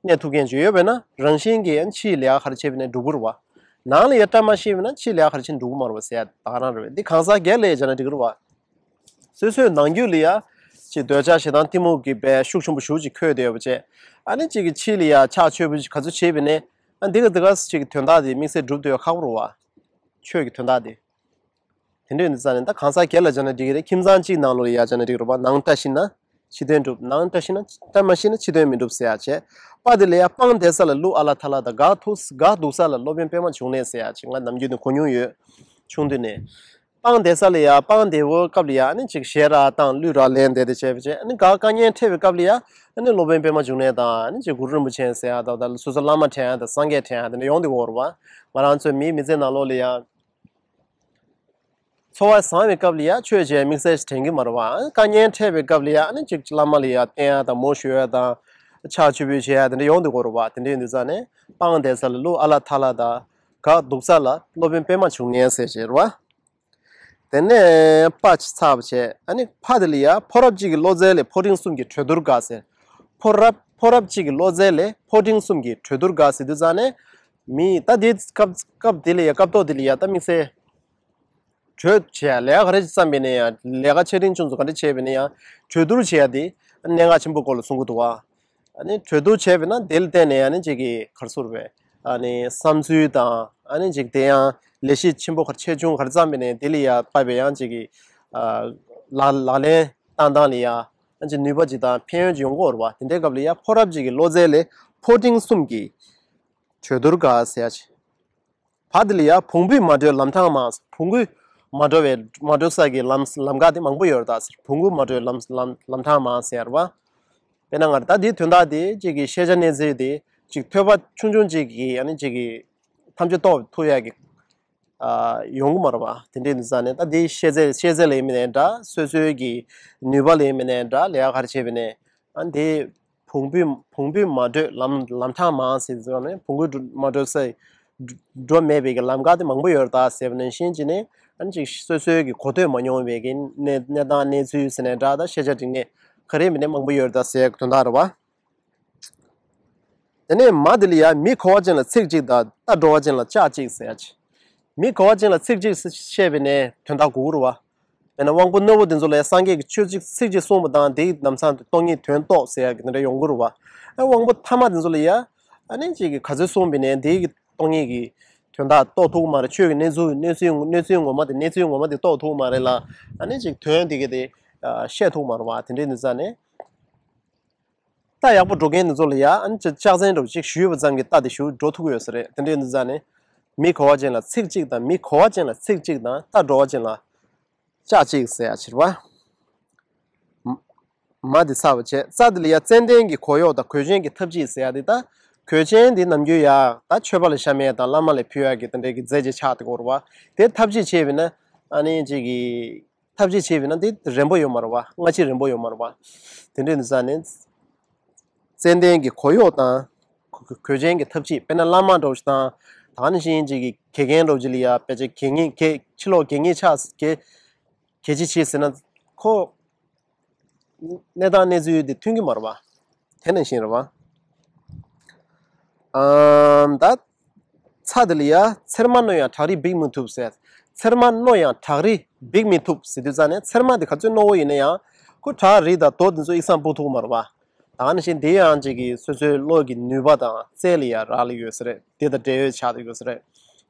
གནས་ཐུབ་མཁན་ཅིག་ཡོད་པས་ན་རང་བཞིན་གྱིས་ཨ་ནི་ཕྱིའི་ལས་ཀ་ག་རེ་བྱས་པ་ན་འགྲུབ་ཀྱི་རེད་བ། ནང་ལ་ཡ་བཀྲ་མ་ཤིས་པ་ན་ཕྱིའི་ལས་ཀ་ག་རེ་བྱས་ན་འགྲུབ་ཀྱི་མ་རེད་བ་ཟེར་ཡ་ད་ག་རང་རེད་བས། འདི་གང་ཟག་སྒེར་ལ་ཡ་བྱས་ན་འགྲིག་གི་རེད་བ། སོ་སོའི་ནང་རྒྱུད་ལ་ཡ། ཅིག་འདོད་ཆགས་ཞེ་སྡང་གཏི་མུག་གི་དཔེ་ཤུགས་ཆེན་པོ་ཞེ་པོ་ཅིག་འཁོད་བསྡད་ཡོད་པ་བྱས། ཨ་ནི་ཅིག་གི་ཕྱི་ལ་ཡ་ཕྱག་མཆོད་འབུལ་ག་ཚོད་བྱས་པ་ནས། ཨ་འདི་ག་འདི་ག་ཅིག་གི་དོན་དག་དེ་དམིགས་བསལ་འགྲུབ་ཐུབ་ཡ་ཁག་པོ་རེད་བ། ཆོས་ཀྱི་དོན་དག་དེ། དེ་འདྲ་ཡིན་དུས་ཙང་ནས་ད་གང་ཟག་སྒེར་ལ་བྱས་ན་འགྲིག་གི་རེད། ཁྱིམ་ཚང་གཅིག་ནང་ལོགས་ལ་ཡ་བྱས་ན་འགྲིག་གི་རེད་བ། ནང་བཀྲ་ཤིས་ན་ཕྱི་དོན་འགྲུབ། ནང་བཀྲ་ཤིས་ན་བཀྲ་མ་ཤིས་ན་ཕྱི་དོན་མི་འགྲུབ་ཟེར་ཡ་བྱས། པ་དེ་ལ་ཡ་སྤང་བདེ་ས་ལ་ཀླུ་ཨ་ལ་ཐ་ལ་དང་། དགའ་ཐུག་དགའ་སྡུག་ས་ལ་སློབ་དཔོན་པད་མ་འབྱུང་གནས་ཟེར་ཡ་ཅིག་ང་ནམ་རྒྱུན་ནས་གོ་མྱོང་ཡོད། ཆུང་དུས་ནས། སྤང་བདེ་ས་ལ་ཡ་སྤང་བདེ་བོའི་སྐབས་ལ་ཡ་ཨ་ནི་ཅིག་ཞལ་རག་བཏང་གླུ་རག་ལེན་བསྡད་དེ་བྱས་པ་བྱས། ཨ་ནི་དགའ་དཀའ་ངལ་འཕྲད་པའི་སྐབས་ལ་ཡ་ཨ་ནི་སློབ་དཔོན་པད་མ་འབྱུང་གནས་དང་ཨ་ནི་ཅིག་གུ་རུ་རིན་པོ་ཆེ་ཟེར་ཡ་དང་། ད་སོ་སོ་བླ་མ་དྲན་ཡ་དང་སངས་རྒྱས་དྲན་ཡ་དེ་འདྲ་ཡོང་དེ་འོར་བ། ང་རང་ཚོའི་མིའི་མི་ཚེ་ནང་ལོགས་ལ་ཡ། འཚོ་བ་བཟང་བའི་སྐབས་ལ་ཡ་ཆོས་བྱས་དམིགས་བསལ་ཞིག་དྲན་གྱི་མ་རེད་བ། དཀའ་ངལ་འཕྲད་པའི་སྐབས་ལ་ཡ་ཨ་ནི་ཅིག་བླ་མ་ལ་ཡ་བསྟེན་ཡ་དང་མོ་ཞུ་ཡ་དང་། ཕྱག་མཆོད་འབུལ་བྱེད་ཡ་དེ་འདྲ་ཡོང་དུ་གོ་རེད་བ། དེ་འདྲ་ཡིན་དུས་ཙང་ནས་སྤང་བདེ་ས་ལ་ཀླུ་ཨ་ལ་ཐ་ལ་དང་། དགའ་སྡུག་ས་ལ་སློབ་དཔོན་པད་མ་འབྱུང་གནས་ཟེར་བྱས་རེད་བ། དེ་ནས་པ་ཆ་ཚ་བ་བྱས། ཨ་ནི་ཕ་དེ་ལ་ཡ་ཕོ་རབ་གཅིག་གི་བློ་རྩལ་ལས་ཕོ་འབྲིང་གསུམ་གྱི་གྲོས་བསྡུར་དགའ་ཟེར། ཕོ་རབ་ཕོ་རབ་གཅིག་གི་བློ་རྩལ་ལས་ཕོ་འབྲིང་གསུམ་གྱི་གྲོས་བསྡུར་དགའ་ཟེར་དུས་ཙང་ནས། མི་ད་དེ་སྐབས་སྐབས་དེ་ལ་ཡ་སྐབས་ཐོག་དེ་ལ་ཡ་ད་དམིགས་བསལ། གྲོས་བྱས་ལས་ཀ་ག་རེ་བརྩམས་པ་ཡིན་ན་ཡང་ལས་ཀ་ཆེ་འབྲིང་ཆུང་ཚོ་ག་འདྲ་བྱས་པ་ཡིན་ན་ཡང་གྲོས་བསྡུར་བྱས་ཡ་དེ་གནད་འགག་ཆེན་པོ་སྐོར་ལ་གསུང་གི་འདུག་བ། ཨ་ནི་གྲོས་བསྡུར་བྱས་པ་ཡིན་ན་དེ་ལ་བརྟེན་ནས་ཨ་ནི་ཅིག་གི་ག་རེ་ཟེར་དགོས་རེད། ཨ་ནི་བསམ་ཚུལ་དང་ཨ་ནི་ཅིག་དེ་ཡང་ལས་གཞི་ཆེན་པོ་ག་རེ་ཆེ་ཆུང་ག་རེ་བརྩམས་པ་ཡིན་ན་དེ་ལ་ཡ་དཔག་པའི་ཡང་ཅིག་གི་ཨ་ལག་ལག་ལེན་བསྟར་སྟངས་ལ་ཡ་ཨ་ཅིག་ནུས་པ་ཅིག་དང་ཕན་ཡོན་ཅིག་ཡོང་གི་ཡོད་རེད་བ། དེ་འདྲའི་སྐབས་ལ་ཡ་ཕོ་རབ་ཅིག་གི་བློ་རྩལ་ལས་ཕོ་འབྲིང་གསུམ་གྱི་གྲོས་བསྡུར་དགའ་ཟེར་ཡ་ཅིག་བར་དེ་ལ་ཡ་བོང་བུས་མ་བགྲོད་ལམ་ཐག་མང་། བོང་བུས་མ་འགྲོ་བའི་མ་འགྲོ་ས་གི་ལམ་ལམ་ཁ་དེ་མང་པོ་ཡོད་རེད་ད་ཟེར། བོང་བུས་མ་བགྲོད་ལམ་ལམ་ལམ་ཐག་མང་ཟེར་བ། དཔེར་ན་ང་ད་དེའི་དོན་དག་དེ་གཅིག་གི་ཤེས་བྱ་གནས་ཚུལ་དེ་གཅིག་ཐོས་པ་ཆུང་ཆུང་གཅིག་གིས་ཨ་ནི་གཅིག་གི་ཐམས་ཅད་རྟོགས་ཐུབ་ཡ་གི་ཨ་ཡོང་གི་མ་རེད་བ། དེ་འདྲའི་ནི་ས་ནས་ད་དེའི་ཤེས་ཚད་ཤེས་ཚད་ལ་ཡིན་མིན་ནའི་འདྲ། སོ་སོའི་གི་ནུས་པ་ལ་ཡིན་མིན་ནའི་འདྲ། ལས་ཀ་ག་རེ་བྱས་པ་ནས་ཨ་དེ་བོང་བུས་བོང་བུས་མ་བགྲོད་ལམ་ལམ་ཐག་མང་ཟེར་ཟེར་བ་ནི་བོང་བུས་མ་བགྲོད་ས་འགྲོ་མེད་པའི་གི་ལམ་ཁ་དེ་མང་པོ་ཡོད་རེད་ད་ཟེར་བ་ནང་བཞིན་བྱས་ནས་ཨ་ནི་ཅིག་སོ་སོའི་གི་གོ་ཐོས་མ་མྱོང་བའི་གི་གནས་གནས་སྟངས་གནས་ཚུལ་ཟེར་ནའི་འདྲ། ད་ཤེས་བྱ་འབྲིང་གནས་ག་རེ་མིན་ནའི་མང་པོ་ཡོད་རེད་ད་ཟེར་གི་དོན་དག་རེད་བ། དེ་ནས་མ་དེ་ལ་ཡ་མི་གོ་བ་ཅན་ལ་ཚིག་གཅིག་དང་རྟ་འགྲོ་བ་ཅན་ལ་ལྕགས་གཅིག་ཟེར་ཡ་ཅིག་མི་གོ་བ་ཅན་ལ་ཚིག་གཅིག་བཤད་པ་ཡིན་ན་དོན་དག་གོ་གི་རེད་བ། དཔེར་ན་དབང་པོ་རྣོན་པོ་དེ་ཚོ་ལ་ཡ་སངས་རྒྱས་ཀྱིས་ཆོས་གཅིག་ཚིག་གཅིག་གསུངས་པ་དང་དེའི་ལམ་སང་དུ་སྟོང་ཉིད་དོན་རྟོགས་ཟེར་ཡ་གི་དེ་འདྲ་ཡོང་གི་རེད་བ། ཨ་དབང་པོ་ཐ་མ་དེ་ཚོ་ལ་ཡ་ཨ་ནི་གཅིག་གིས་ག་ཚོད་གསུངས་པ་ཡིན་ནའི་དེའི་གི་སྟོང་ཉིད་ཀྱི་དོན་དག་རྟོགས་ཐུབ་ཀྱི་མ་རེད། ཆོས་ཀྱི་གནས་ཚུལ་གནས་ཚུལ་གནས་ཚུལ་ངོ་མ་དེ་གནས་ཚུལ་ངོ་མ་དེ་རྟོགས་ཐུབ་ཀྱི་མ་རེད་ལ། ཨ་ནི་གཅིག་དོན་དེ་གི་དེ་བཤད་ཐུབ་ཀྱི་མ་རེད་བ། དེ་འདྲའི་ནི་ས་ནས། རྟ་ཡག་པོ་འགྲོ་མཁན་དེ་ཚོ་ལ་ཡ་ཨ་ནི་ཅིག་ལྕག་ཚན་འདྲ་བོ་ཅིག་གཞུས་པ་ཙམ་གྱིས་རྟ་དེ་གཞུ་འགྲོ་ཐུབ་ཀྱི་ཡོད་ས་རེད། དེ་འདྲའི་ཡིན་དུས་ཙང་ནས་མི་གོ་བ་ཅན་ལ་ཚིག་གཅིག་དང་། མི་གོ་བ་ཅན་ལ་ཚིག་གཅིག་དང་། རྟ་འགྲོ་བ་ཅན་ལ་ལྕགས་གཅིག་ཟེར་ཡ་ཕྱིར་བ། མ་དེ་ཚར་བ་བྱས། ཙ་དེ་ལ་ཡ་ཙན་དན་གྱི་གོ་གཡོག་དང་གོས་ཆེན་གྱི་ཐབས་ཅིག་ཟེར་ཡ་དེ། ད་གོས་ཆེན་དེ་ནམ་རྒྱུན་ཡ་ད་མཆོད་པ་ལ་བཤམ་ཡ་དང་བླ་མ་ལ་ཕུལ་ཡ་གི་དེ་འདྲའི་གི་རྫས་ཅིག་ཆགས་བསྡད་ཀྱི་ཡོད་རེད་བ། དེ་ཐབས་ཅིག་བྱས་པ་ཡིན་ན་ཨ་ནི་ཅིག་གི་ཐབས་ཤེས་བྱས་པས་ན་དེ་རན་པོ་ཡོད་མ་རེད་བ། སྔ་ཕྱི་རན་པོ་ཡོད་མ་རེད་བ། དེ་འདྲའི་ནི་ས་ནས་ཙན་དན་གྱི་གོ་ཡོག་དང་གོས་ཆེན་གྱི་ཐབས་ཤེས། དཔེར་ན་བླ་མ་འདྲ་བོ་ཞིག་དང་། ད་ནི་བཞིན་ཅིག་གི་དགེ་རྒན་འདྲ་བོ་ཅིག་ལ་ཡ་ཕལ་ཆེར་གད་སྙིགས་གད་ཕྱི་ལོགས་གད་སྙིགས་ཆགས་གད་གད་ཕྱིས་བྱས་ཟེར་ན་ཁོ། གནས་སྟངས་གནས་ཚུལ་དེ་མཐུན་གྱི་མ་རེད་བ། དེ་ནང་བཞིན་རེད་བ། ཨམ། ད་ཚ་དེ་ལ་ཡ་ཚེར་མ་རྣོ་ཡང་བྲག་རི་འབིགས་མི་ཐུབ་ཟེར། ཚེར་མ་རྣོ་ཡང་བྲག་རི་འབིགས་མི་ཐུབ་ཟེར་དུས་ཙང་ནས། ཚེར་མ་དེ་ག་ཚོད་རྣོ་བོ་ཡིན་ན་ཡང་ཁོ་བྲག་རི་དང་རྡོ་དེ་ཚོ་ཡིག་ཚང་སྤུ་ཐུག་མ་རེད་བ། ད་ནང་བཞིན་དེ་ཡང་ཅིག་གི་སོ་སོའི་བློ་གི་ནུས་པ་དང་རྩལ་ལ་ཡ་རག་ལས་ཡོད་ས་རེད། དེ་དང་འབྲེལ་ཡོད་ཆགས་བསྡད་ཡོད་ས་རེད།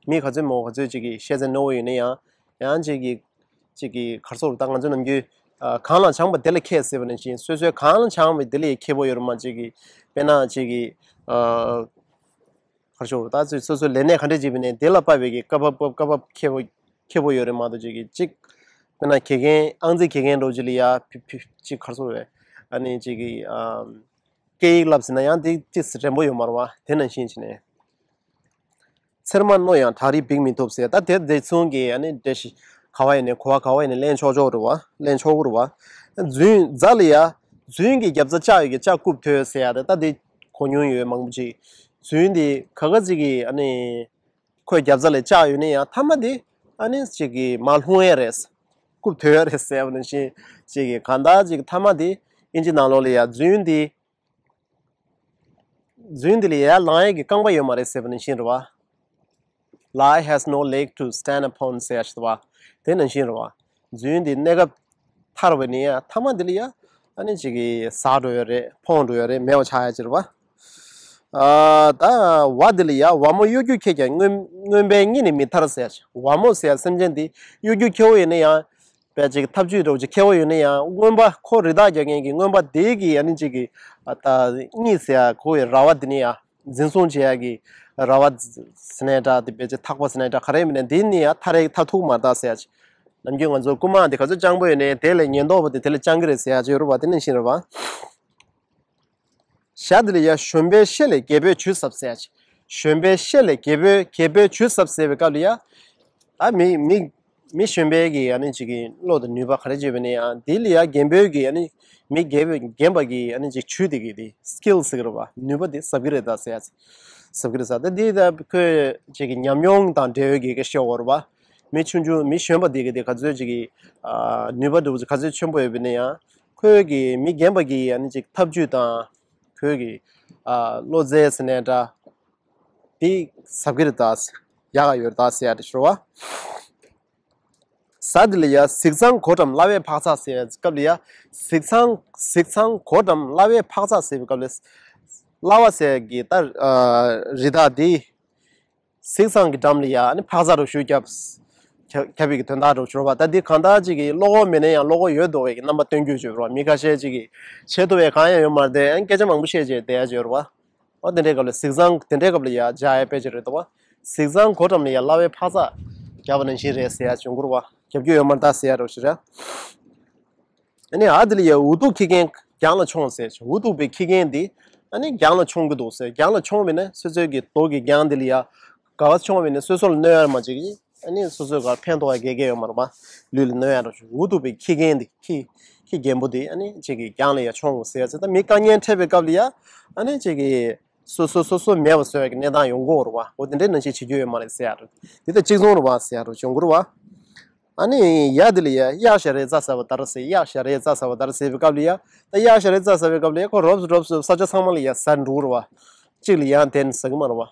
མི་ག་ཚོད་མང་བོ་ག་ཚོད་ཅིག་གི་ཤེས་ཚད་རྣོ་བོ་ཡིན་ན་ཡང་། ཡང་ཅིག་གི་ཅིག་གི་ག་རེ་ཟེར་དགོས་རེད། ད་ང་ཚོ་ནམ་རྒྱུན་ཨ། གང་ལ་སྦྱངས་པ་དེ་ལ་མཁས་ཟེར་བ་ནང་བཞིན། སོ་སོས་གང་ལ་སྦྱངས་པ་དེ་ལ་མཁས་པོ་ཡོད་རེད་མ། ཅིག་གི་དཔེར་ན་ཅིག་གི་ཨ། ག་རེ་ཟེར་དགོས་རེད། ད་སོ་སོས་ལས་གནས་ག་འདྲས་བྱས་པ་ཡིན་ནའི་དེ་ལ་དཔག་པའི་གི་སྐབས་བབ་སྐབས་བབ་མཁས་པོ་མཁས་པོ་ཡོད་རེད་མ་གཏོགས། ཅིག་གི་ཅིག་དཔེར་ན་དགེ་རྒན་ཨང་རྩིས་དགེ་རྒན་འདྲ་བོ་ཅིག་ལ་ཡ་ཕི་ཕི་ཅིག་ག་རེ་ཟེར་དགོས་རེད། ཨ་ནི་ཅིག་གི་ཨ། སྐད་ཡིག་བསླབ་ཟེར་ན་ཡང་དེ་ཅིག་རན་པོ་ཡོད་མ་རེད་བ། དེ་ནང་བཞིན་བྱས་ནས། ཚེར་མ་རྣོ་ཡང་བྲག་རི་འབིགས་མི་ཐུབ་ཟེར། ད་དེ་དེ་མཚུངས་ཀྱི་ཨ་ནི་འགྲེལ་བཤད་ག་བ་ཡིན་ནའི་གོ་བ་ག་བ་ཡིན་ནའི་ལེན་ཆོག་ཆོག་རེད་བ། ལེན་ཆོག་གི་རེད་བ། རྫུན། རྫ་ལ་ཡ་རྫུན་གྱི་རྒྱབ་རྩ་ལྕགས་ཡོད་ཀྱི་ལྕགས་རྐུབ་ཐོལ་ཟེར་ཡ་རེད། ད་དེ་གོ་མྱོང་ཡོད་མང་པོ་ཅིག་རྫུན་དེ་ག་ག་ཅིག་གི་ཨ་ནི་ཁོའི་རྒྱབ་རྩ་ལ་ལྕགས་ཡོད་ན་ཡང་མཐའ་མ་དེ་ཨ་ནི་ཅིག་གི་མར་ལྷུང་ཡ་རེད། རྐུབ་ཐོལ་ཡ་རེད་ཟེར་བ་ནང་བཞིན། ཅིག་གི་གང་ལྟར་ཅིག་མཐའ་མ་དེ་ཨིན་ཇི་ནང་ལོགས་ལ་ཡ་རྫུན་དེ། རྫུན་འདི་ལ་ཡར་ལངས་ཡས་ཀྱི་རྐང་པ་ཡོད་མ་རེད་ཟེར་བ་ནང་བཞིན་རེད་བ། Lie has no leg to stand upon ཟེར་ཡ་ཞིག་འདུག་བ། དེ་ནང་བཞིན་རེད་བ། རྫུན་འདི་གནས་སྐབས་མཐར་བ་ནི་ཡ་མཐའ་མ་འདི་ལ་ཡ་ཨ་ནི་ཅིག་གི་ཟག་འགྲོ་ཡོད་རེད། ཕོངས་འགྲོ་ཡོད་རེད། མེད་པ་ཆགས་ཡ་ཅིག་རེད་བ། ཨ། ད་བ་འདི་ལ་ཡ་བ་མོ་གཡོ་སྒྱུ་ཁེགས་ཀྱང་རྔོན་རྔོན་པའི་སྙི་ནི་མི་ཐར་ཟེར་ཡ་ཞིག་བ་མོ་ཟེར་ཡ་སེམས་ཅན་འདི་གཡོ་སྒྱུ་ཁེགས་པོ་ཡིན་ན་ཡང་། དཔེ་ཅིག་ཐབས་ཇུས་འདྲ་བོ་ཅིག་མཁས་པོ་ཡོད་ན་ཡང་། རྔོན་པ་ཁོ་རི་དྭགས་རྒྱག་མཁན་གྱི་རྔོན་པ་དེ་གི་ཨ་ནི་ཅིག་གི་ཨ་ད་སྙི་ཟེར་ཡ་ཁོ་གི་ར་བ་དེ་ནི་ཡ་འཛིན་བཟུང་བྱེད་ཡ་གི་ར་བ་ཟེར་ནའི་འདྲ། དེ་དཔེ་ཅིག་ཐག་པ་ཟེར་ནའི་འདྲ། ག་རེ་མིན་ནའི་དེ་ནི་ཡ་ཐར་ཡ་ཐར་ཐུབ་མ་རེད་ད་ཟེར་ཡ་ཅིག་ནམ་རྒྱུན་ང་ཚོ་རྐུན་མ་དེ་ག་ཚོད་སྤྱང་པོ་ཡོད་ནའི་དེ་ལས་ཉེན་རྟོག་པ་དེ་དེ་ལས་སྤྱང་གི་རེད་ཟེར་ཡ་ཅིག་ཡོད་རེད་བ། དེ་ནང་བཞིན་རེད་བ། ཞྭ་འདི་ལ་ཡ་གཞོན་པའི་ཤེད་ལས་རྒད་པོའི་ཇུས་ཟབ་ཟེར་ཡ་ཅིག་གཞོན་པའི་ཤེད་ལས་རྒད་པོའི་རྒད་པོའི་ཇུས་ཟབ་ཟེར་བའི་སྐབས་ལ་ཡ། ད་མི་མི་མི་གཞོན་པའི་གི་ཨ་ནི་ཅིག་གི་བློ་དང་ནུས་པ་ག་རེ་བྱས་པ་ནི་ཡ། འདི་ལ་ཡ་རྒན་པོའི་གི་ཨ་ནི་མི་རྒན་པའི་རྒན་པ་གི་ཨ་ནི་ཅིག་ཇུས་དེ་གི་དེ་སི་ཀིལ་ཟེར་གི་རེད་བ། ནུས་པ་དེ་ཟབ་གི་རེད་ད་ཟེར་ཡ་ཅིག་ཟབ་གི་རེད་ཟེར། ད་འདི་ད་ཁོས་ཅིག་གི་ཉམས་མྱོང་དང་འབྲེལ་བའི་གི་སྐད་ཆ་བཤད་ཡོད་རེད་བ། མི་ཆུང་ཆུང་མི་གཞོན་པ་དེ་གི་དེ་ག་ཚོད་ཅིག་གི་ཨ་ནུས་པ་འདྲ་བོ་ཅིག་ག་ཚོད་ཆེན་པོ་ཡོད་པ་ནི་ཡ། ཁོས་གི་མི་རྒན་པ་གི་ཨ་ནི་ཅིག་ཐབས་ཇུས་དང་། ཁོས་གི་ཨ་བློ་རྩལ་ཟེར་ནའི་འདྲ། དེ་ཟབ་གི་རེད་ད། ཡག་ག་ཡོད་རེད་ད་ཟེར་ཡ་དེ་ཤོར་བ། གཟའ་འདི་ལ་ཡ་གཟིག་ཚང་གོ་ཏམ་གླ་བའི་འཕག་འཚག་ཟེར་ཡ་སྐབས་ལ་ཡ། གཟིག་ཚང་གཟིག་ཚང་གོ་ཏམ་གླ་བའི་འཕག་འཚག་ཟེར་བའི་སྐབས་ལ། གླ་བ་ཟེར་གི་ད་ཨ་རི་དྭགས་དེ། གཟིག་ཚང་གི་འགྲམ་ལ་ཡ་ཨ་ནི་འཕག་འཚག་རུ་ཞུ་རྒྱབ། རྒྱབ་རྒྱབ་པའི་གི་དོན་དག་རུ་ཤོར་བ། ད་འདི་གང་ལྟར་ཅིག་གི་བློ་ཁོག་མེད་ན་ཡང་བློ་ཁོག་ཡོད་མདོག་གི་རྣམ་པ་སྟོན་རྒྱུ་བྱོས་པ་རེད་བ། མི་ཁ་ཤས་ཅིག་གིས་བྱེད་ཐུབ་པའི་གང་ཡང་ཡོད་མ་རེད་དེ། ཨ་ནི་སྐད་ཆ་མང་པོ་བཤད་བྱས་བསྡད་ཡ་ཅིག་ཡོད་རེད་བ། འོ་དེ་འདྲའི་སྐབས་ལ་གཟིག་ཚང་དེ་འདྲའི་སྐབས་ལ་ཡ་འཇགས་ཡ་དཔེ་ཅིག་རེད་འདུག་བ། གཟིག་ཚང་གོ་འགྲམ་ལ་ཡ་གླ་བའི་འཕག་འཚག་རྒྱབ་པ་ནང་བཞིན་རེད་ཟེར་ཡ་བྱུང་གི་རེད་བ། རྒྱབ་རྒྱུ་ཡོད་མ་རེད་ད་ཟེར་ཡ་རོ་ཞེ་རེད། ཨ་ནི་ཨ་དེ་ལ་ཡ་འུ་ཐུག་ཁྱི་རྒན་རྒྱང་ལ་མཆོང་ཟེར། འུ་ཐུག་པའི་ཁྱི་རྒན་འདི་ཨ་ནི་རྒྱང་ལ་མཆོང་གི་འདུག་ཟེར། རྒྱང་ལ་མཆོང་བས་ན་སོ་སོའི་གི་རྡོ་གི་རྒྱང་འདི་ལ་ཡ་ག་བ་མཆོང་བས་ན་སོ་སོ་ལ་གནོད་ཡ་མ་ཅིག་ཨ་ནི་སོ་སོའི་གར་ཕན་ཐོགས་ཡ་གེ་གེ་ཡོད་མ་རེད་པ། ལུས་ལ་གནོད་ཡ་རོ་ཞུ། འུ་ཐུག་པའི་ཁྱི་རྒན་འདི་ཁྱི་ཁྱི་རྒན་པོ་འདི་ཨ་ནི་ཅིག་གི་རྒྱང་ལ་ཡ་མཆོང་ཟེར་ཡ་ཟེར། ད་མི་དཀའ་ངལ་འཕྲད་པའི་སྐབས་ལ་ཡ་ཨ་ནི་ཅིག་གི་སོ་སོ་སོ་སོ་མེད་པ་བཟོ་ཡ་གི་གནས་སྟངས་ཡོང་གི་ཡོད་རེད་བ། འོ་དེ་འདྲའི་ནང་བཞིན་བྱེད་རྒྱུ་ཡོད་མ་རེད་ཟེར་ཡ་རེད། འདི་ལྟ་གཅིག་མཚུངས་རེད་བ་ཟེར་ཡ་རོ་བྱུང་གི་རེད་བ། ཨ་ནི་ཡ་དེ་ལ་ཡ་གཡག་ཞར་རའི་རྩྭ་ཟ་བ་ལྟར་ཟེར། གཡག་ཞར་རའི་རྩྭ་ཟ་བ་ལྟར་ཟེར་བའི་སྐབས་ལ་ཡ། ད་གཡག་ཞར་རའི་རྩྭ་ཟ་བའི་སྐབས་ལ་ཡ་ཁོ་རོབ་ཙམ་རོབ་ཙམ་ས་ཆ་ཚང་མ་ལ་ཡ་ཟ་འགྲོ་གི་རེད་བ། གཅིག་ལ་ཡ་འདན་ཟ་གི་མ་རེད་བ།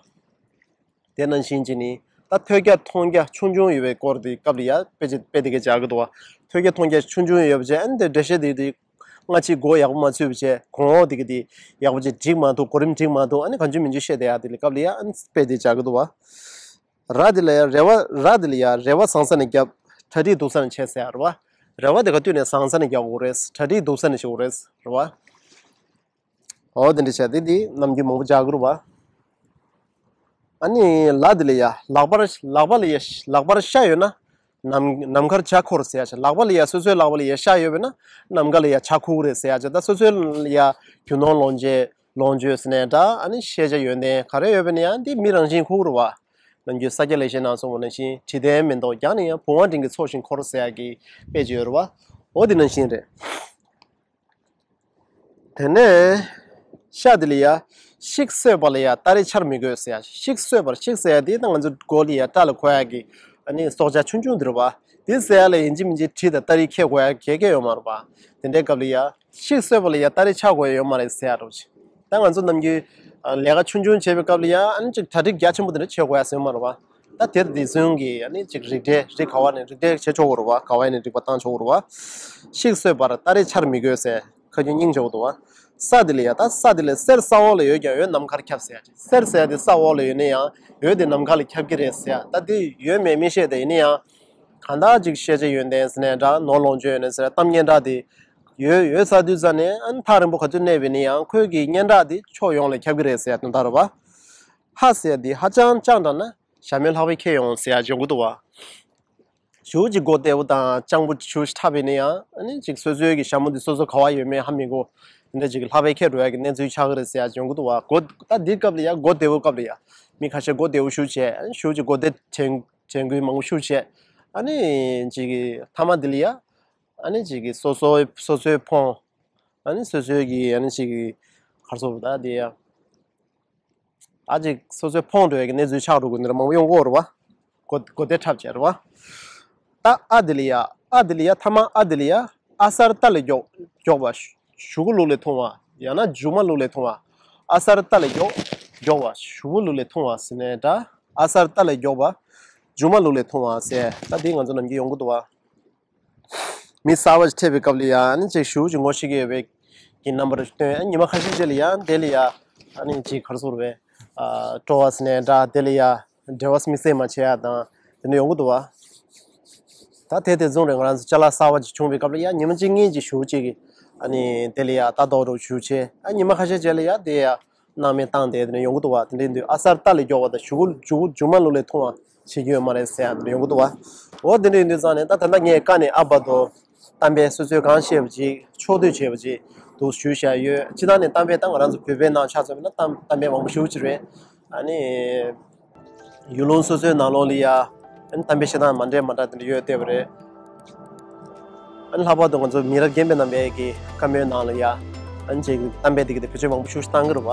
དེ་ནང་བཞིན་གྱི་ནི་ད་ཐོས་རྒྱ་མཐོང་རྒྱ་ཆུང་ཆུང་ཡོད་པའི་སྐོར་དེ་སྐབས་ལ་ཡ་དཔེ་ཆ་དཔེ་དེ་ག་ཅིག་ཡག་གི་འདུག་བ། ཐོས་རྒྱ་མཐོང་རྒྱ་ཆུང་ཆུང་ཡོད་པ་བྱས། ཨ་ནི་དེ་འགྲེལ་བཤད་དེ་དེ་སྔ་ཕྱི་མགོ་ཡག་པོ་མ་ཚོས་པ་བྱས། གོང་འོག་དེ་ག་དེ་ཡག་པོ་ཅིག་འགྲིག་མ་འདུག་གོ་རིམ་འགྲིག་མ་འདུག་ཨ་ནི་གང་བྱུང་མི་བྱུང་བཤད་བསྡད་ཡ་དེ་ལ་སྐབས་ལ་ཡ་ཨ་ནི་དཔེ་དེ་ཅིག་ཡག་གི་འདུག་བ། ར་དེ་ལ་ཡ་རེ་བ། ར་དེ་ལ་ཡ་རེ་བ་ཟང་ས་ནས་བརྒྱབ། གྲ་སྒྲིག་སྡུག་ས་ནས་བྱས་ཟེར་ཡ་རེད་བ། རེ་བ་དེ་ག་དུས་ནས་ཟང་ས་ནས་རྒྱག་དགོས་རེད། གྲ་སྒྲིག་སྡུག་ས་ནས་བྱེད་དགོས་རེད་རེད་བ། འོ་དེ་འདྲ་བྱས་ཏེ་འདི་ནམ་རྒྱུན་མང་པོ་བྱ་དགོས་རེད་བ། ཨ་ནི་ལ་དེ་ལ་ཡ་ལག་པར་ལག་པ་ལ་ཡ་ལག་པར་ཤ་ཡོད་ན་ནམ་ནམ་མཁར་བྱ་འཁོར་ཟེར་ཡ་བྱས། ལག་པ་ལ་ཡ་སོ་སོའི་ལག་པ་ལ་ཡ་ཤ་ཡོད་པས་ན་ནམ་མཁའ་ལ་ཡ་བྱ་འཁོར་གི་རེད་ཟེར་ཡ་བྱས། ད་སོ་སོའི་ལ་ཡ་རྒྱུ་ནོར་ལོངས་སྤྱོད་ལོངས་སྤྱོད་ཟེར་ནའི་འདྲ། ཨ་ནི་ཤེས་བྱ་ཡོན་ཏན་ག་རེ་ཡོད་པས་ན་ཡང་འདི་མི་རང་བཞིན་འཁོར་གི་རེད་བ། ནམ་རྒྱུན་ས་སྐྱ་ལེགས་བཤད་ནང་གསུངས་པ་ནང་བཞིན་དྲི་ལྡན་མེ་ཏོག་རྒྱང་ནས་ཡང་བུང་བ་འབྲིང་གི་ཚོགས་བཞིན་འཁོར་ཟེར་ཡག་གི་དཔེ་ཅིག་ཡོད་རེད་བ། འོ་དེ་ནང་བཞིན་རེད། དེ་ནས་ཤ་དེ་ལ་ཡ། ཤིག་གསོད་པ་ལ་ཡ་སྟ་རེ་འཕྱར་མི་དགོས་ཟེར་ཡ། ཤིག་གསོད་པར། ཤིག་ཟེར་ཡ་དེ་ད་ང་ཚོ་མགོ་ལ་ཡ་སྐྲ་ལ་གོན་ཡ་གི་ཨ་ནི་སྲོག་ཆགས་ཆུང་ཆུང་དེ་རེད་བ། དེ་ཟེར་ཡ་ལ་ཡིན་གཅིག་མིན་གཅིག་གྲི་དང་སྟ་རེ་འཁྱེར་དགོས་ཡ་གལ་གལ་ཡོད་མ་རེད་བ། དེ་འདྲའི་སྐབས་ལ་ཡ། ཤིག་གསོད་པ་ལ་ཡ་སྟ་རེ་འཕྱར་དགོས་ཡ་ཡོད་མ་རེད་ཟེར་ཡ་འདྲ་བོ་ཅིག་ད་ང་ཚོ་ནམ་རྒྱུན་ཨ་ལས་ཀ་ཆུང་ཆུང་བྱེད་པའི་སྐབས་ལ་ཡ་ཨ་ནི་ཅིག་གྲ་སྒྲིག་རྒྱ་ཆེན་པོ་དེ་འདྲ་བྱེད་དགོས་ཡ་ཟེར་ཡོད་མ་རེད་བ། ད་དེར་དེ་ཚུན་གྱི་ཨ་ནི་ཅིག་རིགས་འགྲེ་རིགས་ག་བ་ནས་རིགས་འགྲེ་བྱེད་ཆོག་གི་རེད་བ། ག་བ་ནས་རིགས་པ་བཏང་ཆོག་གི་རེད་བ། ཤིག་གསོད་པར་སྟ་རེ་འཕྱར་མི་དགོས་ཟེར་ཁ་རྒྱུན་སྙིང་རྗེ་པོ་འདུག་བ། ས་དེ་ལ་ཡ། ད་ས་དེ་ལ་གསེར་ས་འོག་ལ་ཡོད་ཀྱང་འོད་ནམ་མཁར་ཁྱབ་ཟེར་ཡ་ཅིག་གསེར་ཟེར་ཡ་དེ་ས་འོག་ལ་ཡོད་ན་ཡང་འོད་དེ་ནམ་མཁའ་ལ་ཁྱབ་ཀྱི་རེད་ཟེར་ཡ། ད་དེ་ཡོད་མེད་མི་ཤེས། དེ་ཡིན་ན་ཡང་གང་ལྟར་ཅིག་ཤེས་བྱ་ཡོན་ཏན་ཟེར་ནས་འདྲ། ནོར་ལོངས་སྤྱོད་ཡོན་ཏན་ཟེར་ཡ་གཏམ་སྙན་གྲགས་དེ་ཡོད་ཡོད་ཚར་དུས་ཙ་ནས་ཨ་ནི་ཐག་རིང་པོ་ག་ཚོད་གནས་པ་ཡིན་ན་ཡང་ཁོའི་གི་སྙན་གྲགས་དེ་ཕྱོགས་ཡོངས་ལ་ཁྱབ་ཀྱི་རེད་ཟེར་ཡ་དོན་དག་རེད་བ། ཧ་ཟེར་ཡ་དེ་ཧ་ཅང་ཅང་དྲགས་ན་ཞྭ་མོའི་ལྷག་པའི་ཁྱེར་ཡོང་ཟེར་ཡ་ཡོང་གི་འདུག་བ། ཞེ་པོ་ཅིག་མགོ་བདེ་པོ་དང་སྤྱང་པོ་ཞེ་པོ་ཅིག་འཁྲབ་པ་ཡིན་ན་ཡང་ཨ་ནི་ཅིག་སོ་སོའི་གི་ཞྭ་མོ་འདི་སོ་སོ་ག་བ་ཡོད་མེད་ཧ་མི་གོ། འདི་འདྲ་ཅིག་ལྷག་པའི་ཁྱེར་འགྲོ་ཡ་གི་གནས་ཚུལ་ཆགས་ཀྱི་རེད་ཟེར་ཡ་ཡོང་གི་འདུག་བ། མགོ་ད་འདི་སྐབས་ལ་ཡ་མགོ་བདེ་པོ་སྐབས་ལ་ཡ། མི་ཁ་ཤས་མགོ་བདེ་པོ་ཞེ་པོ་བྱས། ཨ་ནི་ཞེ་པོ་ཅིག་མགོ་བདེ་དྲན་དྲན་སྐུལ་མང་པོ་ཞེ་པོ་བྱས། ཨ་ནི་ཅིག་གི་མཐའ་མ་འདི་ལ་ཡ། ཨ་ནི་ཅིག་གི་སོ་སོ་སོ་སོའི་ཕོངས། ཨ་ནི་སོ་སོའི་གི་ཨ་ནི་ཅིག་གི་ག་རེ་ཟེར་དགོས་རེད་ད་འདི་ཡ། ཨ་ཅིག་སོ་སོའི་ཕོངས་འགྲོ་ཡ་གི་གནས་ཚུལ་ཆགས་འགྲོ་གི་འདི་འདྲ་མང་པོ་ཡོང་གི་ཡོད་རེད་བ། མགོ་མགོ་བདེ་འཁྲབ་བྱས་རེད་བ། ད་ཨ་དེ་ལ་ཡ། ཨ་དེ་ལ་ཡ། མཐའ་མ་ཨ་དེ་ལ་ཡ། ཨ་གསར་རྟ་ལས་མགྱོགས་མགྱོགས་པ། གཞུག་གུ་ལུག་ལས་ཐུང་བ། ཡང་ན་མཇུག་མ་ལུག་ལས་ཐུང་བ། ཨ་གསར་རྟ་ལས་མགྱོགས་མགྱོགས་པ། གཞུག་གུ་ལུག་ལས་ཐུང་བ་ཟེར་ནས་འདྲ། ཨ་གསར་རྟ་ལས་མགྱོགས་པ། མཇུག་མ་ལུག་ལས་ཐུང་བ་ཟེར། ད་འདི་ང་ཚོ་ནམ་རྒྱུན་ཡོང་གི་འདུག་བ། མི་གསར་པ་ཞིག་འཕྲད་པའི་སྐབས་ལ་ཡ་ཨ་ནི་ཅིག་ཞེ་པོ་ཅིག་ངོ་ཤེས་ཀྱི་ཡོད་པའི་གི་རྣམ་པར་སྟོན། ཨ་ཉི་མ་ཁ་ཤས་རྗེས་ལ་ཡ་དེ་ལ་ཡ་ཨ་ནི་ཅིག་ག་རེ་ཟེར་དགོས་རེད། ཨ་སྤྲོ་བ་ཟེར་ནས་འདྲ། དེ་ལ་ཡ་འབྲེལ་བ་དམིགས་བསལ་མ་བྱེད་ཡ་དང་དེ་འདྲ་ཡོང་གི་འདུག་བ། ད་དེ་དེ་བཟུང་རེད། ང་རང་ཚོ་ཅ་ལག་གསར་པ་ཅིག་བྱུང་བའི་སྐབས་ལ་ཡ་ཉི་མ་གཅིག་གཉིས་ཅིག་ཞེ་པོ་ཅིག་གི་ཨ་ནི་དེ་ལ་ཡ་ལྟ་རྟོག་འདྲ་པོ་ཞེ་པོ་བྱས། ཨ་ཉི་མ་ཁ་ཤས་རྗེས་ལ་ཡ་དེ་ཡ། སྣང་མེད་བཏང་སྟེ་དེ་འདྲ་ཡོང་གི་འདུག་བ། དེ་འདྲ་ཡིན་དུས་ཨ་གསར་རྟ་ལས་མགྱོགས་པ་དང་གཞུག་གུ་གཞུག་གུ་མཇུག་མ་ལུག་ལས་ཐུང་བ་བྱེད་ཀྱི་ཡོད་མ་རེད་ཟེར་ཡ་དེ་འདྲ་ཡོང་གི་འདུག་བ། འོ་དེ་འདྲ་ཡིན་དུས་ཙང་ནས་ད་ད་ལྟ་ངས་ཀ་ནས་ཨ་བར་དུ་གཏམ་དཔེ་སོ་སོས་གང་ཤེས་པ་ཅིག་ཕྱོགས་བསྡུས་བྱས་པ་ཅིག་འདུག་ཞུས་བཞག་ཡོད། སྤྱིར་བཏང་ནས་གཏམ་དཔེ་ད་ང་རང་ཚོ་བོད་པའི་ནང་ཆ་མཚོན་པ་ན་གཏམ་གཏམ་དཔེ་མང་པོ་ཞེ་པོ་ཅིག་རེད། ཨ་ནི། ཡུལ་ལུང་སོ་སོའི་ནང་ལོགས་ལ་ཡ། ཨ་ནི་གཏམ་དཔེ་བཤད་སྟངས་མ་འདྲ་མ་འདྲ་དེ་འདྲ་ཡོད་བསྡད་པ་རེད། ཨ་ནི་ལྷག་པར་དུ་ང་ཚོ་མི་རབས་རྒན་པའི་རྣམ་པའི་གི་བཀའ་མོལ་ནང་ལ་ཡ། ཨ་ནི་ཅིག་གཏམ་དཔེ་དེ་གི་དེ་བེད་སྤྱོད་མང་པོ་ཞེ་པོ་ཅིག་བཏང་གི་རེད་བ།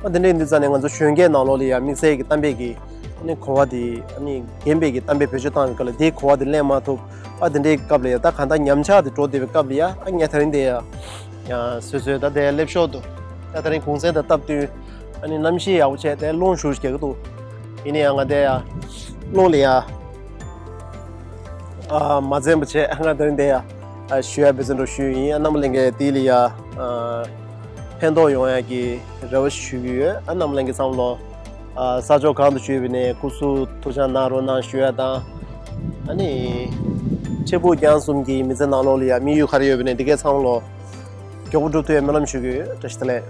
ཨ་དེ་འདྲ་ཡིན་དུས་ཙང་ནས་ང་ཚོ་གཞོན་སྐྱེས་ནང་ལོགས་ལ་ཡ་དམིགས་བསལ་གྱི་གཏམ་དཔེ་གི་ཨ་ནི་གོ་བ་དེ། ཨ་ནི་རྒན་པའི་གི་གཏམ་དཔེ་བེད་སྤྱོད་བཏང་བའི་སྐབས་ལ་དེའི་གོ་བ་དེ་ལེན་མ་ཐུབ། ཨ་དེ་འདྲའི་སྐབས་ལ་ཡ་ད་གང་ལྟར་ཉམས་ཆག་དེ་འགྲོ་བསྡད་པའི་སྐབས་ལ་ཡ། ཨ་ངས་དེ་རིང་དེ་ཡ། ཡང་སོ་སོའི་ད་ལྟའི་ལྷོ་ཕྱོགས་དུ་ད་དེ་རིང་གུང་སེང་དང་སྟབས་བསྟུན། ཨ་ནི་གནམ་གཤིས་ཡག་པོ་བྱས་ཏེ་རླུང་ཞེ་པོ་ཅིག་རྒྱག་གི་འདུག་ཡིན་ན་ཡང་ང་དེ་ཡ་རླུང་ལ་ཡ་ཨ་མ་འཛེམ་པ་བྱས། ང་དེ་རིང་དེ་ཡ་ཨ་ཞུ་ཡ་འབད་བརྩོན་འགྲོ་ཞུས་ཡིན། ཨ་རྣམ་པ་ལྷན་རྒྱས་དེ་ལ་ཡ་ཨ་ཕན་ཐོགས་ཡོང་ཡ་གི་རེ་བ་ཞུ་གི་ཡོད། ཨ་རྣམ་པ་ལྷན་རྒྱས་ཚང་མ་ལོ་ཨ་ས་ཕྱོགས་གང་དུ་བཞུགས་པ་ཡིན་ནའི་སྐུ་གཟུགས་ཐུགས་ཅག་གནང་རོགས་གནང་ཞུ་ཡ་དང་། ཨ་ནི་འཕྲལ་ཕུགས་རྒྱང་གསུམ་གྱི་མི་ཚེ་ནང་ལོགས་ལ་ཡ་དམིགས་ཡུལ་ག་རེ་ཡོད་པ་ཡིན་ནའི་དེ་གས་ཚང་མ་ལོ་མགྱོགས་པོ་འགྲུབ་ཐུབ་ཡ་སྨོན་ལམ་ཞུ་གི་ཡོད། བཀྲ་ཤིས་བདེ་ལེགས།